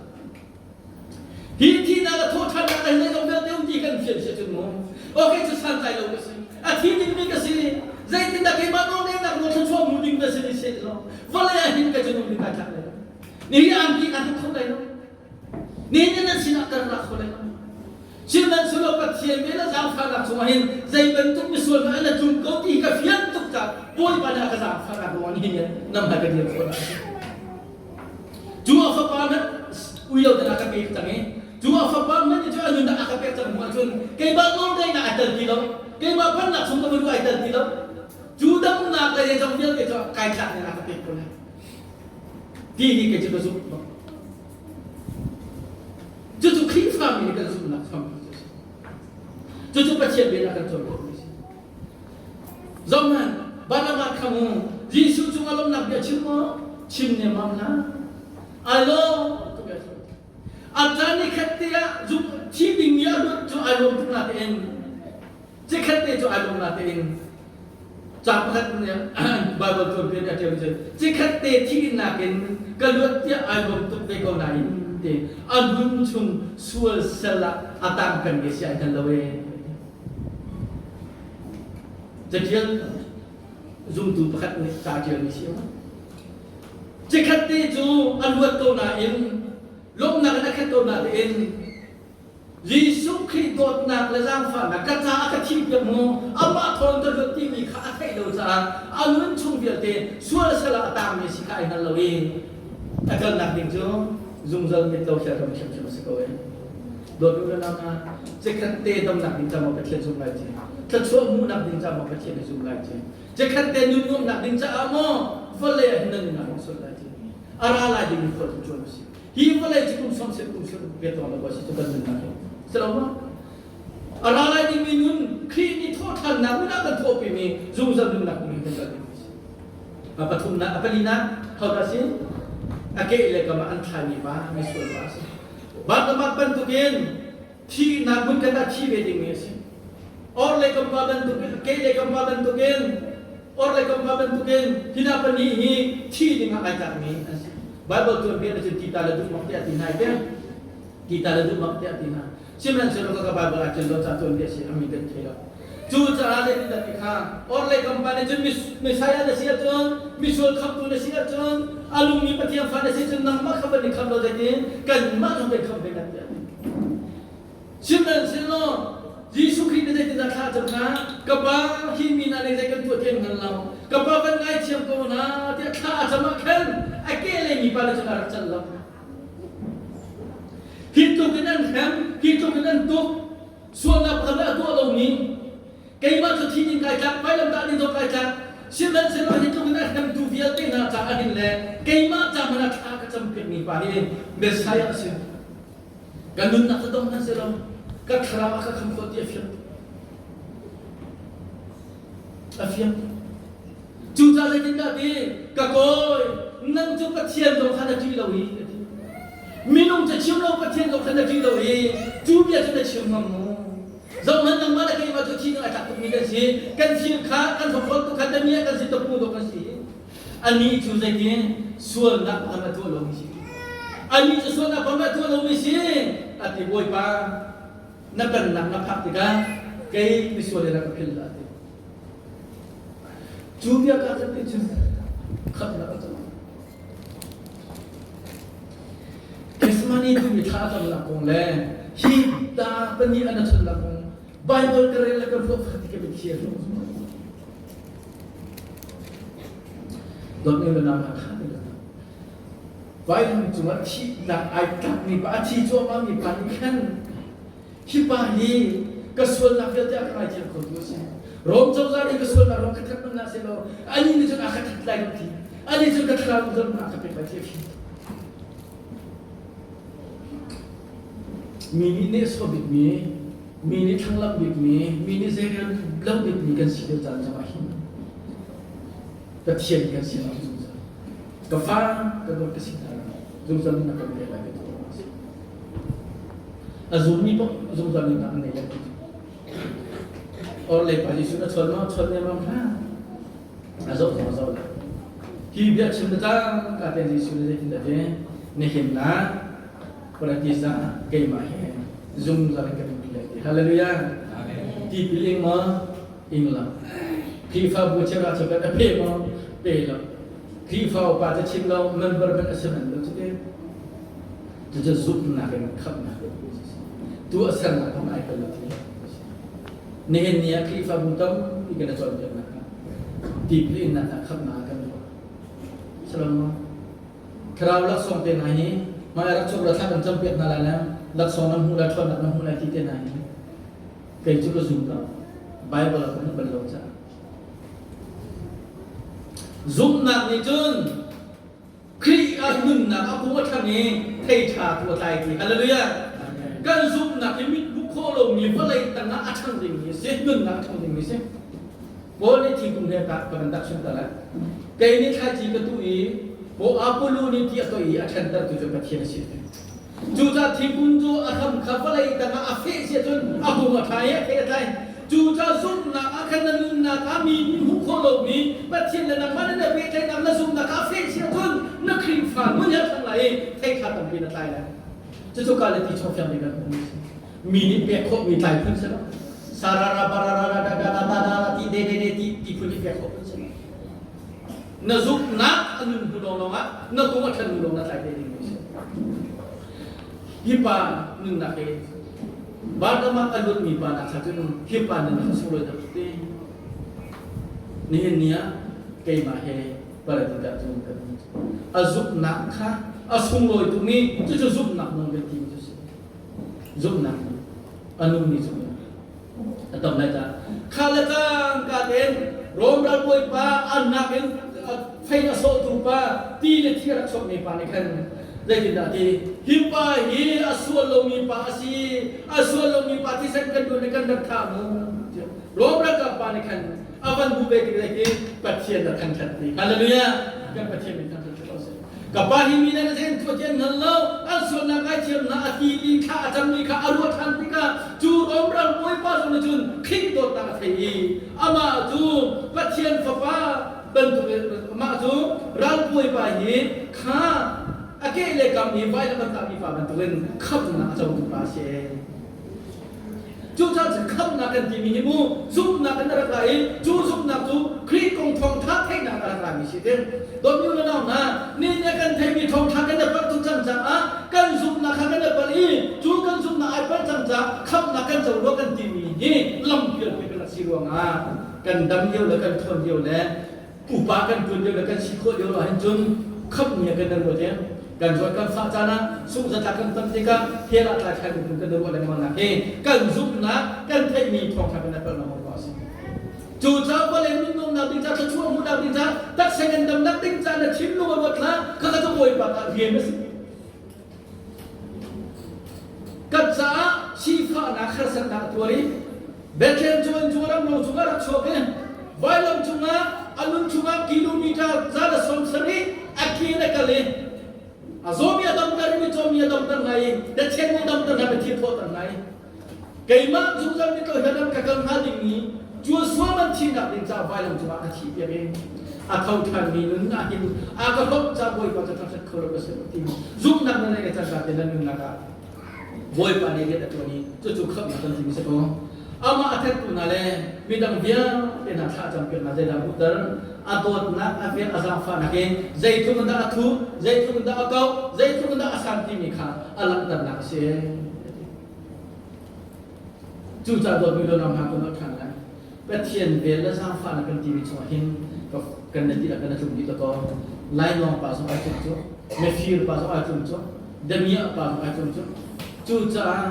Hi thihnak a thawhṭhannak a zeizong vialte um ti kan fian si cun mu. Okay cu santlai lo ka si. A thi dingmi ka si. Zeitindah keimah nawlngeihnak nawl thluachuah hmu ding ka si ni seh law vawlei ah hin ka cu nung ding kai tlak lai lo. Nihi angki ka hruk kho lai lo. Nihin nan sinah ka rak kho lai lo. Sihmanhsehlaw Pathian vel a zaangfahnak chungah hin zei bantuk misual hmanh an a tlung ko ti ka fian tuk caah Bawipa nih a ka zaangfahnak ruangah nihin hin nam hmai ka dir khawh nak a si. Cu a fapa hmanh ui lo ding a ka pek cang i cu a fapa hmanh nih cu a nunnak a ka pek cang hnu ahcun keimah nawlngeihnak ai tel ti lo keimah phannak chung ka manu ai tel ti lo cu damnak le zeizong vialte cu kai tlak ning a ka pek ko lai ti hi kei cu ka zumh bak cucu Khrihfa mi nih kan zumhnak hrampi cu a si cucu Pathian bia a kan cawnpiakmi a si Zohhmanh, Barnabas kha mu Jesuh cungah lawmhnak bia chim maw? Chim nemmam hlah. Ai lawm tuk ai lawm. A caan ni khat te ah zum thi dingmi a luat cu ai lawm tuk natein cikhat te cu ai lawm natein ca pakhat nih Bible tuanbia nih a ṭial cu cikhat te thihnak in ka luat tiah ai lawm tuk ve ko nain te a nun chung sual sal ah a tang peng ve si ai hngal lo ee. Caṭial zumtu pakhat nih ca ṭialmi si a Cikhat te cu a luat ko nain lawmhnak in a khat ko nain Jesuh Khrih dawtnak le zaangfahnak ka caah ka thihpiak mu amah thawn ka luat timi kha a theih lo caah a nun chung vialte sual sal ah a tangmi si kha ai hngal lo i a kalnak ding cu zungzal mit lo hrial ram ṭhiamṭhiam a si ko e. Dawt u le nau hna, cikhat te damnak ding caah maw Pathian zum lai ci, thluachuah hmuhnak ding caah maw Pathian i zum lai ci, Cikhat te nun nuamhnak ding caah maw vawlei ah hin na nunnak hong sual lai ti a ra lai ding mi khual cu ṭuan a si. Hi vawlei cu kum sawm sel kum sel ve tawng lo si cu kan nunnak hi. Si lo ma? A ra lai ding mi nun Khrih nih thawhṭhannak nun ah kan thawhpi mi zungzal nunnak ding hi kan kal ding si. A pathumnak a palinak hodah si? A ke le kam ah an thlaimi pa misual pa a si. Barnabas bantukin thihnak hmun khat ah thi ve dingmi a si. Or le kampa bantukin ke le kampa bantukin or le kampa bantukin hina pahnih hi thi dingah ai tlakmi an si. Bible tuanbia na cun tita le duh mak tiah ti hna te tita le duh mak tiah ti hna. Sihmanhsehlaw ka Bible ah cun lo ca tuanbia si ami kan thei lo. Cu caah zeitindah ti kha or le kampa nih cun Messiah na si ahcun misual khamtu na si ahcun a lungmi Pathian fa na si cun nangmah kha van i khamh lo zeitin kanmah zong kan khamh ve na tiah Sihmanhsehlaw Jesuh Khrih nih zeitindah thla a cam hna? Ka Pa, hi mi hna nih zei kan tuah thiam hngal lo. Ka Pa kan ngaithiam ko hna tiah thla a cam ah khan a ke lei mipa nih cun a rak cal lo. Hi tluk in an hrem, hi tluk in an tuk, sualnak pakhat a tuah lomi keimah cu thi ding kai tlak, vailamtah ding zong kai tlak. Sihmanhsehlaw hi tluk in a hremtu vialte hna caah hin le keimah ca hmanh ah thla ka cam piakmi pa hi Messiah a si. Ka nunnak ka dong hmanh selaw ka thlarau a ka kham khawh ti a fiang. A fiang. Cucaah zeitindah ti ka kawi nang cu Pathian zong kha na ṭih lo i a ti. Minung cu chim lo Pathian zong kha na ṭih lo i cu bia cu na chim ngam maw? Zohhmanh nangmah le keimah cu thi a tlak tukmi kan si. Kan thil kha kan hlawkhlawt tuk kha damiah kan si tapung dawk kan si. Anih cu zeitin sualnak pakhat a tuah lomi si. Anih cu sualnak pakhat a tuah lomi si. A ti Bawipa na pennak na phak tikah kei misual in a ka philh a ti. Cu bia ka kan ti cu khamhnak a cang. Gethsemane timi thla a camnak kong le hi ta pahnih an a chonnak kong Bible ka rel le ka ruah kha ti ka mitthli a hlung. Dawtmi le nau hna kha ti Vailam cungah thihnak ai tlakmi pa a thi cuahmahmi pa nih khan hi pa hi ka sualnak vialte a ka ngaithiam kho tu a si. Rom cozah nih ka sualnak rom ka that hmanh hlah sehlaw anih nih cun a ka that lai lo ti. Anih cun ka thlarau zong a ka pek lai ti a fim. Mi nih nehsawh bikmi, mi nih thlanglamh bikmi, mi nih zeirel lo bikmi kan si lio caan zongah hin Pathian kan si lo zungzal. Ka fa ka dawt ka si hna zungzal in a kan pek lai ka ti. A zummi paoh zungzal in an nei lai. Or le pa Jesuh na chawn ma chawn ne mam hlah. A zoh zong a zoh lai. Hi bia chim na cang ka te Jesuh nih zeitindah ti nihin ah paradis ah keimah he zungzal in kan um lai ti. Hallelujah. Tipil ing maw? Ing lo. Khrihfabu cheuhra cheuhkhat a pe maw? Pe lo. Khrihfa upa ca chim lo, member hmanh a si manh lo cuti. Cucu zumhnak in khamhnak tuahsernak kong ai tel lo ti. Nihin ni ah Khrihfabu tampi kan i cawnpiaknak ah tipil innak ah khamhnak kan tuah. Salom Thlarau laksawng te hna hi hmai rak chuk la thla kan campiak hna lai le laksawng nan hmuh lai ṭhawnnak nan hmuh lai ti te hna hi kei cu ka zum lo. Bible ah ka hmuh bal lo caah. Zumhnak nih cun Khrih ah nunnak a kung a ṭhang i thei ṭha tu a tlai ti. Hallelujah! Kan zumhnak hi mit hmuh khawh lomi vawlei tangah a ṭhang dingmi a si, nunnak a ṭhang dingmi a si. Paul nih thingkung he ka kan dak chim ta lai. Kei nih thlaici ka tuh i Apollo nih ti a toih i a ṭhantertu cu Pathian a si. Cucaah thingkung cu a hram kha vawlei tangah a feh si ahcun a kung a ṭha i a thei a tlai. Cucaah zumhnak ah khan na nunnak ah mi nih hmuh khawh lomi Pathian le nangmah nan i pehtlaihnak na zumhnak kha a feh si ahcun na Khrihfa nun he a ṭhang lai i thei kha tampi na tlai lai. Cucu ka le ti chung fiang kan hmuhmi a si. Mi nih pek khawhmi tlai phun si lo. Sarara barara da da da da da ti de de de ti ti phun nih pek khawh phun si lo. Na zumhnak a nun hnu lawnglawng ah na kung a ṭhan hnu lawng na tlai te ding a si. Hi pa nunnak hi Barnabas a luatmi pa nak kha cun hi pa nunnak a sunglawi deuh te. Nihin ni ah keimah he paradis ah cun kan um. A zumhnak kha a sunglawi tukmi cucu zumhnak nung kan timi cu si. Zumhnak a nungmi zumhnak. A tam lai ta. Kha le cangka tein Rom ralbawi pa annak in fei a sawhtu pa ti le thi a rak sawhmi pa nih khan zeitindah ti hi pa hi a sual lomi pa a si a sual lomi pa thisen kan duan i kan rak thah mu Rom ralkap pa nih khan a van hmu ve ti hi Pathian a thangṭhat ti hallelujah kan Pathian min thangṭhat ko seh Ka pa hi mi nan zein tuah ti an hngal lo. An sualnak ngaithiam hna a ti mi kha a cangmi kha a ruah ṭhan tikah cu Rom ral bawipa zong nih cun Khrih dawtnak a thei i amah cu Pathian Fapa bantuk amah cu ral bawipa hi kha a ke le kam i vailam an tahmi pa bantukin khamhnak a cotu pa a si. Cucaah cun khamhnak kan timi hi mu zumhnak in a rak ra i cu zumhnak cu Khrih kong thawngṭha theihnak a rak rami si ti. Dawtmi u le nau hna, nihin ah kan theihmi thawngṭha kan i palh tuk cang caah kan zumhnak kha kan i palh i cu kan zumhnak ai palh cang caah khamhnak kan co rua kan timi hi lampial pi kan rak si ruangah kan dam lio le kan ṭhawn lio le upa kan ṭuan lio le kan si khawh lio ah hin cun khamhmi ah kan i ruat i kan zawt kan fah caan ah sungzatlak kan ton tikah hell ah tlai thlai ding kan i ruah lengmang nak hi kan zumhnak kan theihmi thawngṭha kan i palh lengmang a si. Cu caah vawlei nunnuamnak ding caah thluachuah hmuhnak ding caah taksa ngandamnak ding caah na thinlung a ruat hlah khakha cu Bawipa ta rian a si. Kan caah sifahnak harsatnak a tuar i Bethlehem cu an cu ram ro cungah rak chuak i vailam cungah a nun chungah kilometer 170 a ke in a kal i a zawmi a damter i micaw a damter hna i dathian a damter hna mitthi a thawhter hna i keimah zungzal mitlaw hian ram ka kal hnga ding i cu sual man thihnak ding caah vailam cungah ka thih piak i a tho ṭhanmi nun ah hin a ka hlawt ca Bawipa cu thangṭhat kho lo ka si ti zumhnak na neih le cangka te na nunnak ah Bawipa nih rian a ṭuan i cucu khamhnak kan timi si ko. Amah a thattu hna le midang vialte hna thla a campiak hna zeidah hmuhter a dawtnak a vel a zaangfahnak in zeitluk in dah a thuh zeitluk in dah a kauh zeitluk in dah a san timi kha a langhternak a si. Cucaah dawtmi lo hna kan ṭhan lai. Pathian vel le zaangfahnak kan timi chungah hin kan na ti kan tlung dih ko. Lainawng pa zong ai tlung cu, mifir pa zong ai tlung cu, damiah pa zong ai tlung cu. Cucaah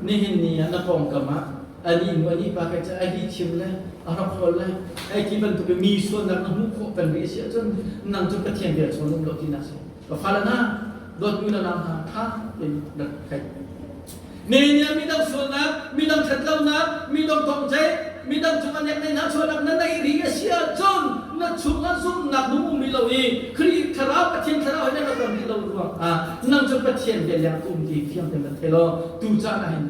nihin ni ah na pawngkam ah ani nu ani pa kai ca ai hi chim le a rak le ai ti bantuk mi sualnak na hmuh khawh peng rih si ahcun nang cu Pathian vel chung um lo tinak si. Ka fale hna dawtmi na nau hna tha tein rak thei. Nehemiah midang sualnak, midang ṭhatlonak, midang tongceih, midang cungah neknehnak sualnak na neih rih a si ahcun na chungah zumhnak nung um rih lo i Khrih Thlarau Pathian Thlarau he nan rak ram rih lo ruangah nang cu Pathian bia liang ka um ti fiang tein rak thei law tu caan ah hin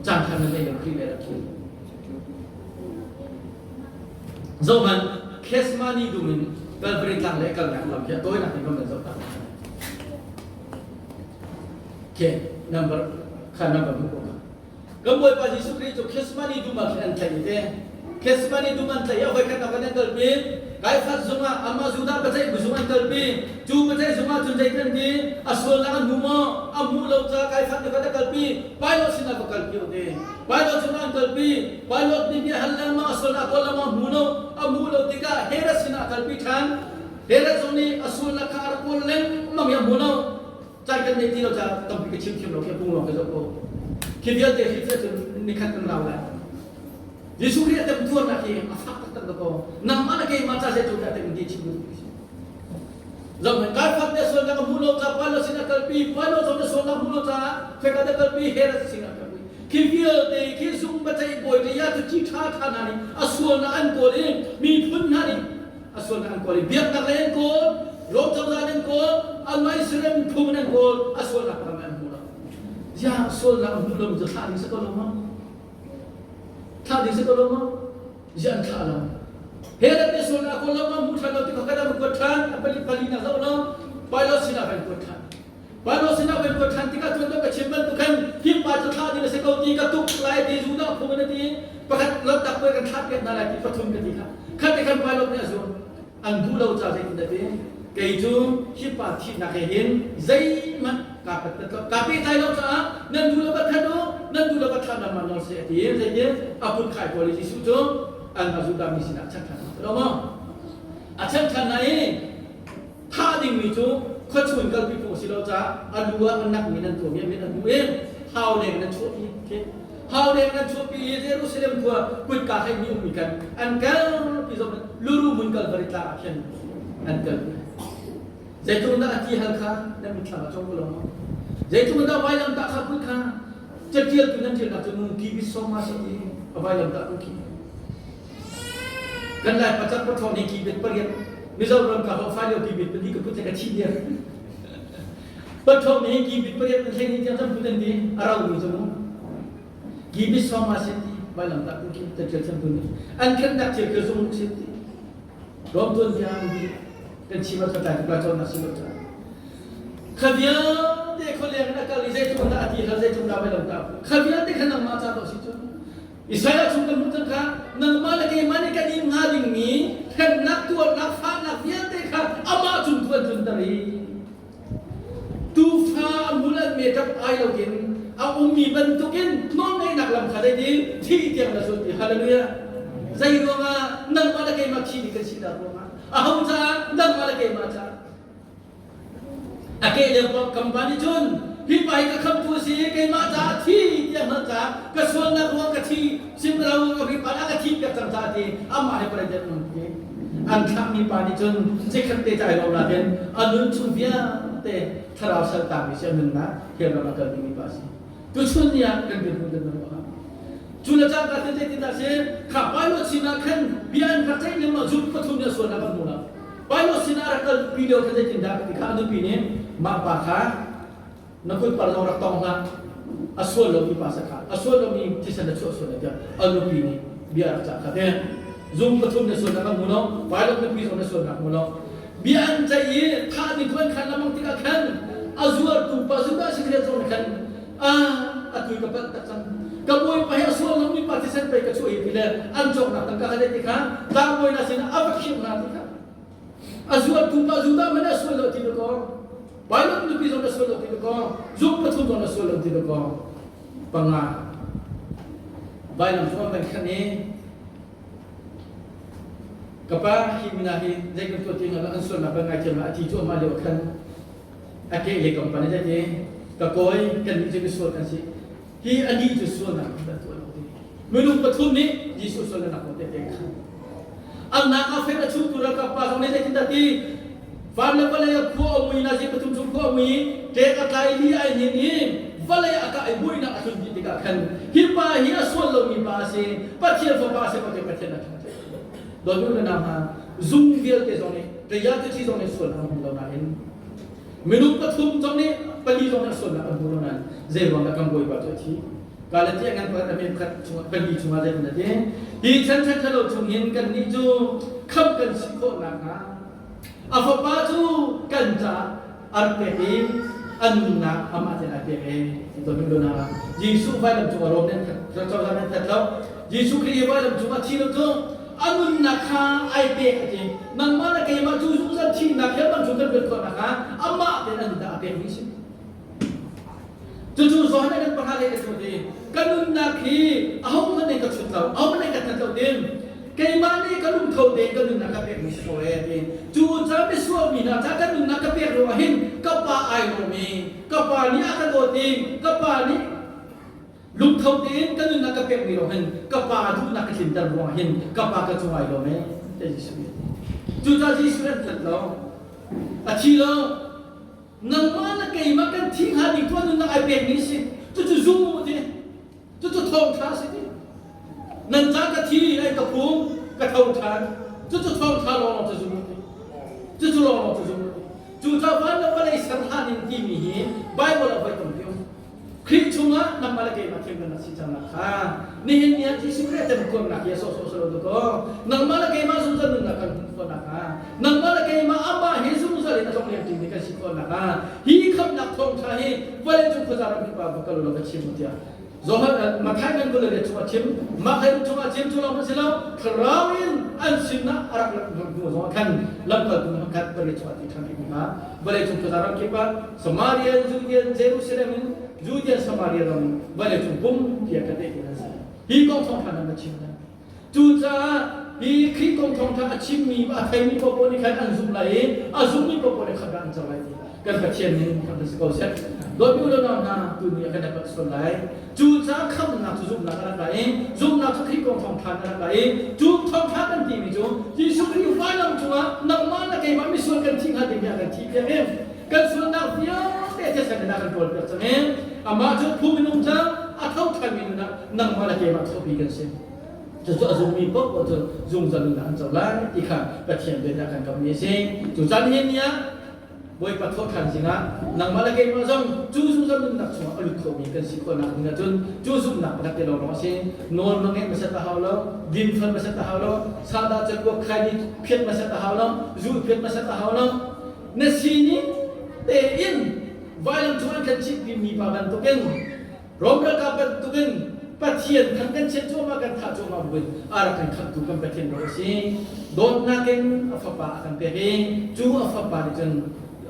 caan ṭha na nei lo Khrih le rak thil. Zohhmanh Khesmani dum in Calvary tlang le kalnak lam hi a tawinak in kan van zoh ta. Okay, number kha number mu ko kan Bawipa Jesuh Khrih cu Gethsemane dum ah khin an tlaih te. Gethsemane dum an tlaih i a voikhat nak an kalpi. Kaifas zungah amah Judah paceih bu zung an kalpi. Cu paceih zungah cun zei kan ti? A sualnak an hmu maw? A hmuh lo caah Kaifas nih khan a kalpi. Pilate sinah va kalpi u ti. Pilate sinah an kalpi. Pilate nih bia hal lengmang a sualnak kawl lengmang hmu lo. A hmuh lo tikah Herod sinah a kalpi ṭhan. Herod zong nih a sualnak kha a rak kawl lengmang i a hmu lo. Caan kan neih ti lo caah tampi ka chim thiam lo khi pung lawng ka zoh ko. Khi vialte hi cun nikhat kan rau lai. Jesuh Khrih a temtuarnak hi a fak taktak da ko. Nangmah le keimah ca zei tluk dah tem ti chim duh. Zong kai fat ne sual ka hmu lo ca Paul sin a kalpi Paul zong na sual na hmu lo caah kheka da kalpi Herod sin a kalpi. Khi vialte khi sung bacai bawi te ya tu chi tha tha na nih a sual na an kawl i miphun hna nih a sualnak an kawl i biaknak lei an kawl, Rom cozah an kawl, anmah Israel miphun an kawl, a sualnak ram an hmu. sualnak a hmuh lomi cu thlah ding si ko lo maw? Thlah ding si ko lo maw? Ziah an thlah lo? Herod nih sualnak a kawl lo maw? Hmu ṭhan lo ti kha kan an kuat ṭhan. A pali pali nak zoh lo. Pilate sinah kan kuat ṭhan. Pilate sinah kan kuat ṭhan tikah cun ka chim bantuk khan hi pa cu thlah ding a si ko ti ka tuk lai ti Judah phung in a ti. Pakhat lot tak kan thlah piak hna lai ti pathum ka ti kha. Khat te khan Pilate nih a zum. An duh lo ca zeitin a ti? Kei cu hi pa thihnak he hin zeihmanh kaa ka pehtlai lo caah nan duh lo va that u, nan duh lo va thlah nan mah nawl seh a ti. Zeitin a kut khai pawl i Jesuh cu anmah Judah mi sinah a chanh ṭhan hna. Lo maw? A chanh ṭhan hna i thah dingmi cu khuachung in kalpi phung a si lo caah a lu ah a nakmi nan tuahmi a mit an hmuh i hau leng nan chuahpi. Hau leng nan chuahpi i Jerusalem khua kutka hleihnih ummi kan an kalpi zong luru hmun Kalvari tlang ah khin an kalpi. Zeitluk dah a ti hal kha nan mitthlam ah cong ko lo maw? Zeitluk dah vailamtah kha put kha catialtu nan ṭialnak cu nung ki bit sawm ma si ti a vailamtah tu khi. Kan lai pacak pathawng nih ki bit pariat Mizoram ka hlawhfa lio ki bit pali ka put le ka thi diar. Pathawng nih ki bit pariat nan hlei ni tiang cam put an ti a rau mi cu mu. Ki bit sawm ma si ti vailamtah tu khi catial chan tu nih an khennak thil kha zung si ti. Rom tuanbia an ti kan chim ah tlai tuk lai cawnnak si lo caah. Kha vialte khualeng in a kal i zeitluk dah a ti hal zeitluk dah vai lo ta kha vialte kha nangmah ca to si cu Israel chung kan hmuh cang kha nangmah le keimah nih kan in hnga dingmi hremnak tuarnak fahnak vialte kha amah cung tu an tlunter i tufa a hmul an me ṭap ai loin a ummi bantukin nawlngeihnak lam kha zeitin thih tiang na zul ti hallelujah zei ruangah nangmah le keimah thi ding kan sinak ruangah aho caah nangmah le keimah caah a ke le kam pa nih cun hi pa hi ka khamtu a si keimah caah thi tiah hngalh caah ka sualnak ruang ka thi sim lo ka pa ka thi piak cang caah ti amah he president um ti An thlahmi pa nih cun chikkhat te cai lawm nakin a nun chung vialte thlarau saltangmi si a nunnak hian ram a kal dingmi pa a si. Tuchun ni ah kan dirhmun kan van ruah. Cu le cangka te zeitin dah si kha Pilate sinah khan bia an rak ceih lengmang zuk pathum nih a sualnak an hmu lo. Pilate sinah a rak kal pi lio khan zeitin dah ti kha a nupi nih mah pa kha na kut par zong rak tong hlah a sual lomi pa sa kha a sual lomi thisen a chuah sual lai tiah a nupi nih bia a rak cah kha te zung pathum na sualnak an hmu lo pilot nupi zong na sualnak hmu lo bia an ceih i thah ding khan khan lamang tikah khan a zuartu pa Judah Iscariot zong nih khan a atu ka palh tak cang ka bawipa hi a sual lomi pa thisen pei ka chuah hi ti le an cawknak tangka kha ti kha tlangbawi na sinah a va khirh hna ti kha A zuartu pa Judah man a sual lo ti na kaw. Pilot nupi zong na sual lo ti na kaw. Zung pathum zong na sual lo ti na kaw. Panga. Vailam cung an khan i ka pa hi mina hi zei kan tuah ti an sualnak kan ngaithiam a ti cu amah lio khan a ke le kam pan a ti ka kawi kan nih cu misual kan si hi anih cu sualnak kan tuah lo ti minung pathum nih Jesuh sualnak kong tehte khan Annak a fen a chungtu ralkap pa zong nih zeitindah ti van le vawlei ah khua a mui na zi pathum chung khua a mui ṭek a tlai li ai hnin i vawlei a kah i buainak a tlun dih tikah khan hi pa hi a sual lomi pa a si Pathian fapa a si ko tiah Pathian a ṭha dawtmi le nau hna zung vialte zong nih ṭaya te zong nih sual an hmu lo nain minung pathum zong nih pali zong nih sualnak an hmu lo nain zei ruang dah kan Bawipa cu a thi Galatia ngan pakhat a men khat chungah pali chungah zeitin a ti hi chan chan ṭhalo chungin kannih cu khamh kan si khawh nakhnga a fapa cu kan caah a rak pek i a nunnak amah ten ai pek e ti to na Jesuh vailam cungah rom nan that cozah nan that lo Jesuh Khrih hi vailam cungah thi lo cu a nunnak kha ai pek a ti nangmah le keimah cu zungzal thihnak he bang cu kan luat khawh nakhnga amah ten a nunnak a pek mi si Cucu zawn kan pahra le ka chut i ka nunnak hi ahohmanh nih ka chut lo, ahohmanh nih ka that lo tin keimah nih ka lungtho tein ka nunnak ka pekmi si ko ee ti. Cu ca misual mi hna ca ka nunnak ka pek ruangah hin ka pa ai lawm i ka pa nih a ka dawt i ka pa nih lungtho tein ka nunnak ka pekmi ruang hin ka pa duhnak ka tlinter ruangah hin ka pa ka cung ai lawm ee ti Jesuh nih. Cucaah Jesuh an that lo. A thi lo. Nangmah le keimah kan thi hnga ding tu nunnak ai pekmi si. Cucu zum u ti. Cucu thawngṭha si ti. Nan ca ka thi ai ka phum ka tho ṭhan. Cucu thawngṭha lawnglawng cu zum u ti. Cucu lawnglawng cu zum u ti. Cu ca van le vawlei ser hlan in timi hi Bible ah voi tampi um. Khrih chungah nangmah le keimah thim kan rak si cang nak kha nihin ni ah Jesuh Khrih a temtuarnak hi a sawhsawh si lo dakaw. Nangmah le keimah zungzal nunnak kan hmuh khawh nakhnga, nangmah le keimah amah hi zungzal in a tlongleng ṭimi kan si khawh nakhnga hi khamhnak thawngṭha hi vawleicung khuaza ram kip ah va kal u law va chim u tiah Johan Matthai kan kul le chungah chim, Matthai chungah chim cu lawng si lo, thlarau in an sinah a rak hnu zong khan lamkaltu khat pari chungah ti ṭhan rih hna. Vawleicung khuaza ram kip ah Samaria, Judean, Jerusalem in Judean, Samaria ram in vawleicung pum tiah ka tehte nan si. Hi kong thawngṭha nan va chim hna. Cucaah hi Khrih kong thawngṭha a chimmi, a theimi paohpaoh nih khan an zumh lai i a zummi paohpaoh nih khamhnak an co lai ti kan Pathian nih kan si ko seh. Dawtmi u le nau hna, tuni ah kan i palh sual lai. Cucaah khamhnak cu zumhnak a rak ra i zumhnak cu Khrih kong thawngṭha a rak ra i cu thawngṭha kan timi cu Jesuh Khrih vailam cungah nangmah le keimah misual kan thih hnga ding hi a kan thihpiak i kan sualnak vialte thisen in a kan ṭawlpiak cang i amah cu phu minung cang a tho ṭhanmi nun ah nangmah le keimah thawhpi kan si. Cucu a zummi paoh cu zungzal nunnak an co lai ti kha Pathian bia nih a kan kammi a si. Cu caan hin ni ah Bawipa thawhṭhan zingah nangmah le keimah zong cu zungzal nunnak chungah a lut khomi kan si khawhnak ding ahcun cu zumhnak pakhat te lawnglawng a si. Nawl na ngeih hmasat a hau lo, dinfel hmasat a hau lo, sahdah cakuak khaini phiat hmasat a hau lo, zu phiat hmasat a hau lo. Na sining tein vailam cung an kan chimhmi mipa bantukin Rom ralkap bantukin Pathian khan kan chiat cuahmah kan thah cuahmah buin a rak kan khamhtu kan Pathian ro a si. Dawtnak in a fapa a kan pek i cu a fapa nih cun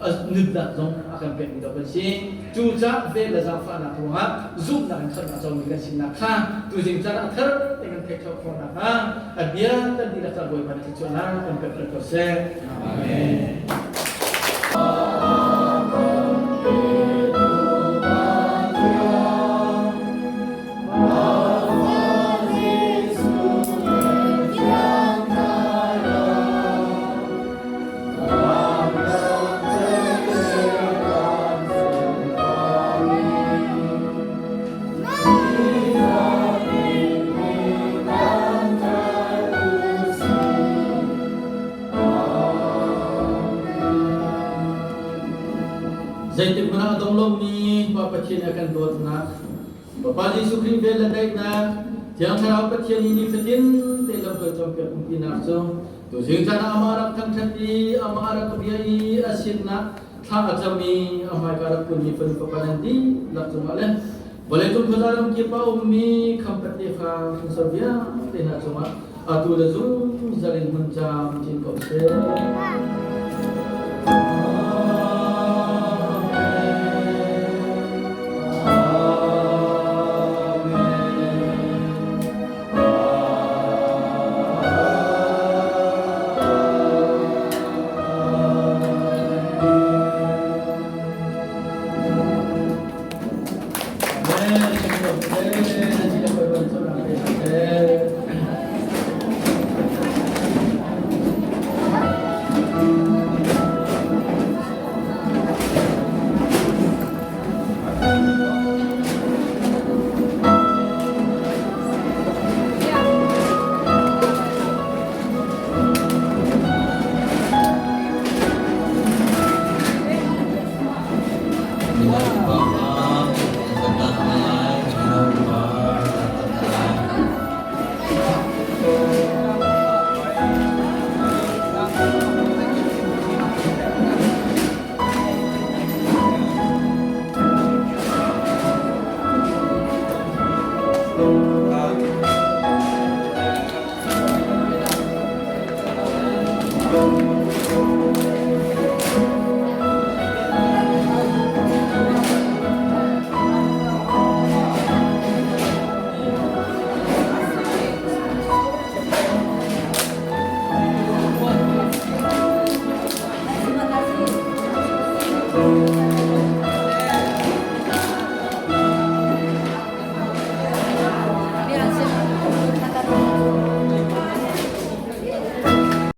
nunnak zong a kan pekmi dawh kan si. Cu caah vel le zaangfahnak ruangah zumhnak in khamhnak comi kan sinak kha tuzing caan ah a thar te kan theih khawh khawh nakhnga a bia kan dihlak ca Bawipa nih thluachuahnak kan pek ko seh. Amen. Zeitik hmanh ah a dong lomi Pa Pathian a kan dawtnak, Fapa Jesuh Khrih vel le daihnak, Thiang Thlarau Pathian i nifatin te lamkal cawnpiak umpinak cu tuzing caan ah amah rak thangṭhat i amah rak bia i a sinnak thla a cam i a hmaika rak kunmi fanu fapa nan dihlak cungah le vawleicung khuaza ram kip ah a ummi khampat tefa hrinsor vialte hna cungah atu le zungzal in hmun camcin ko seh.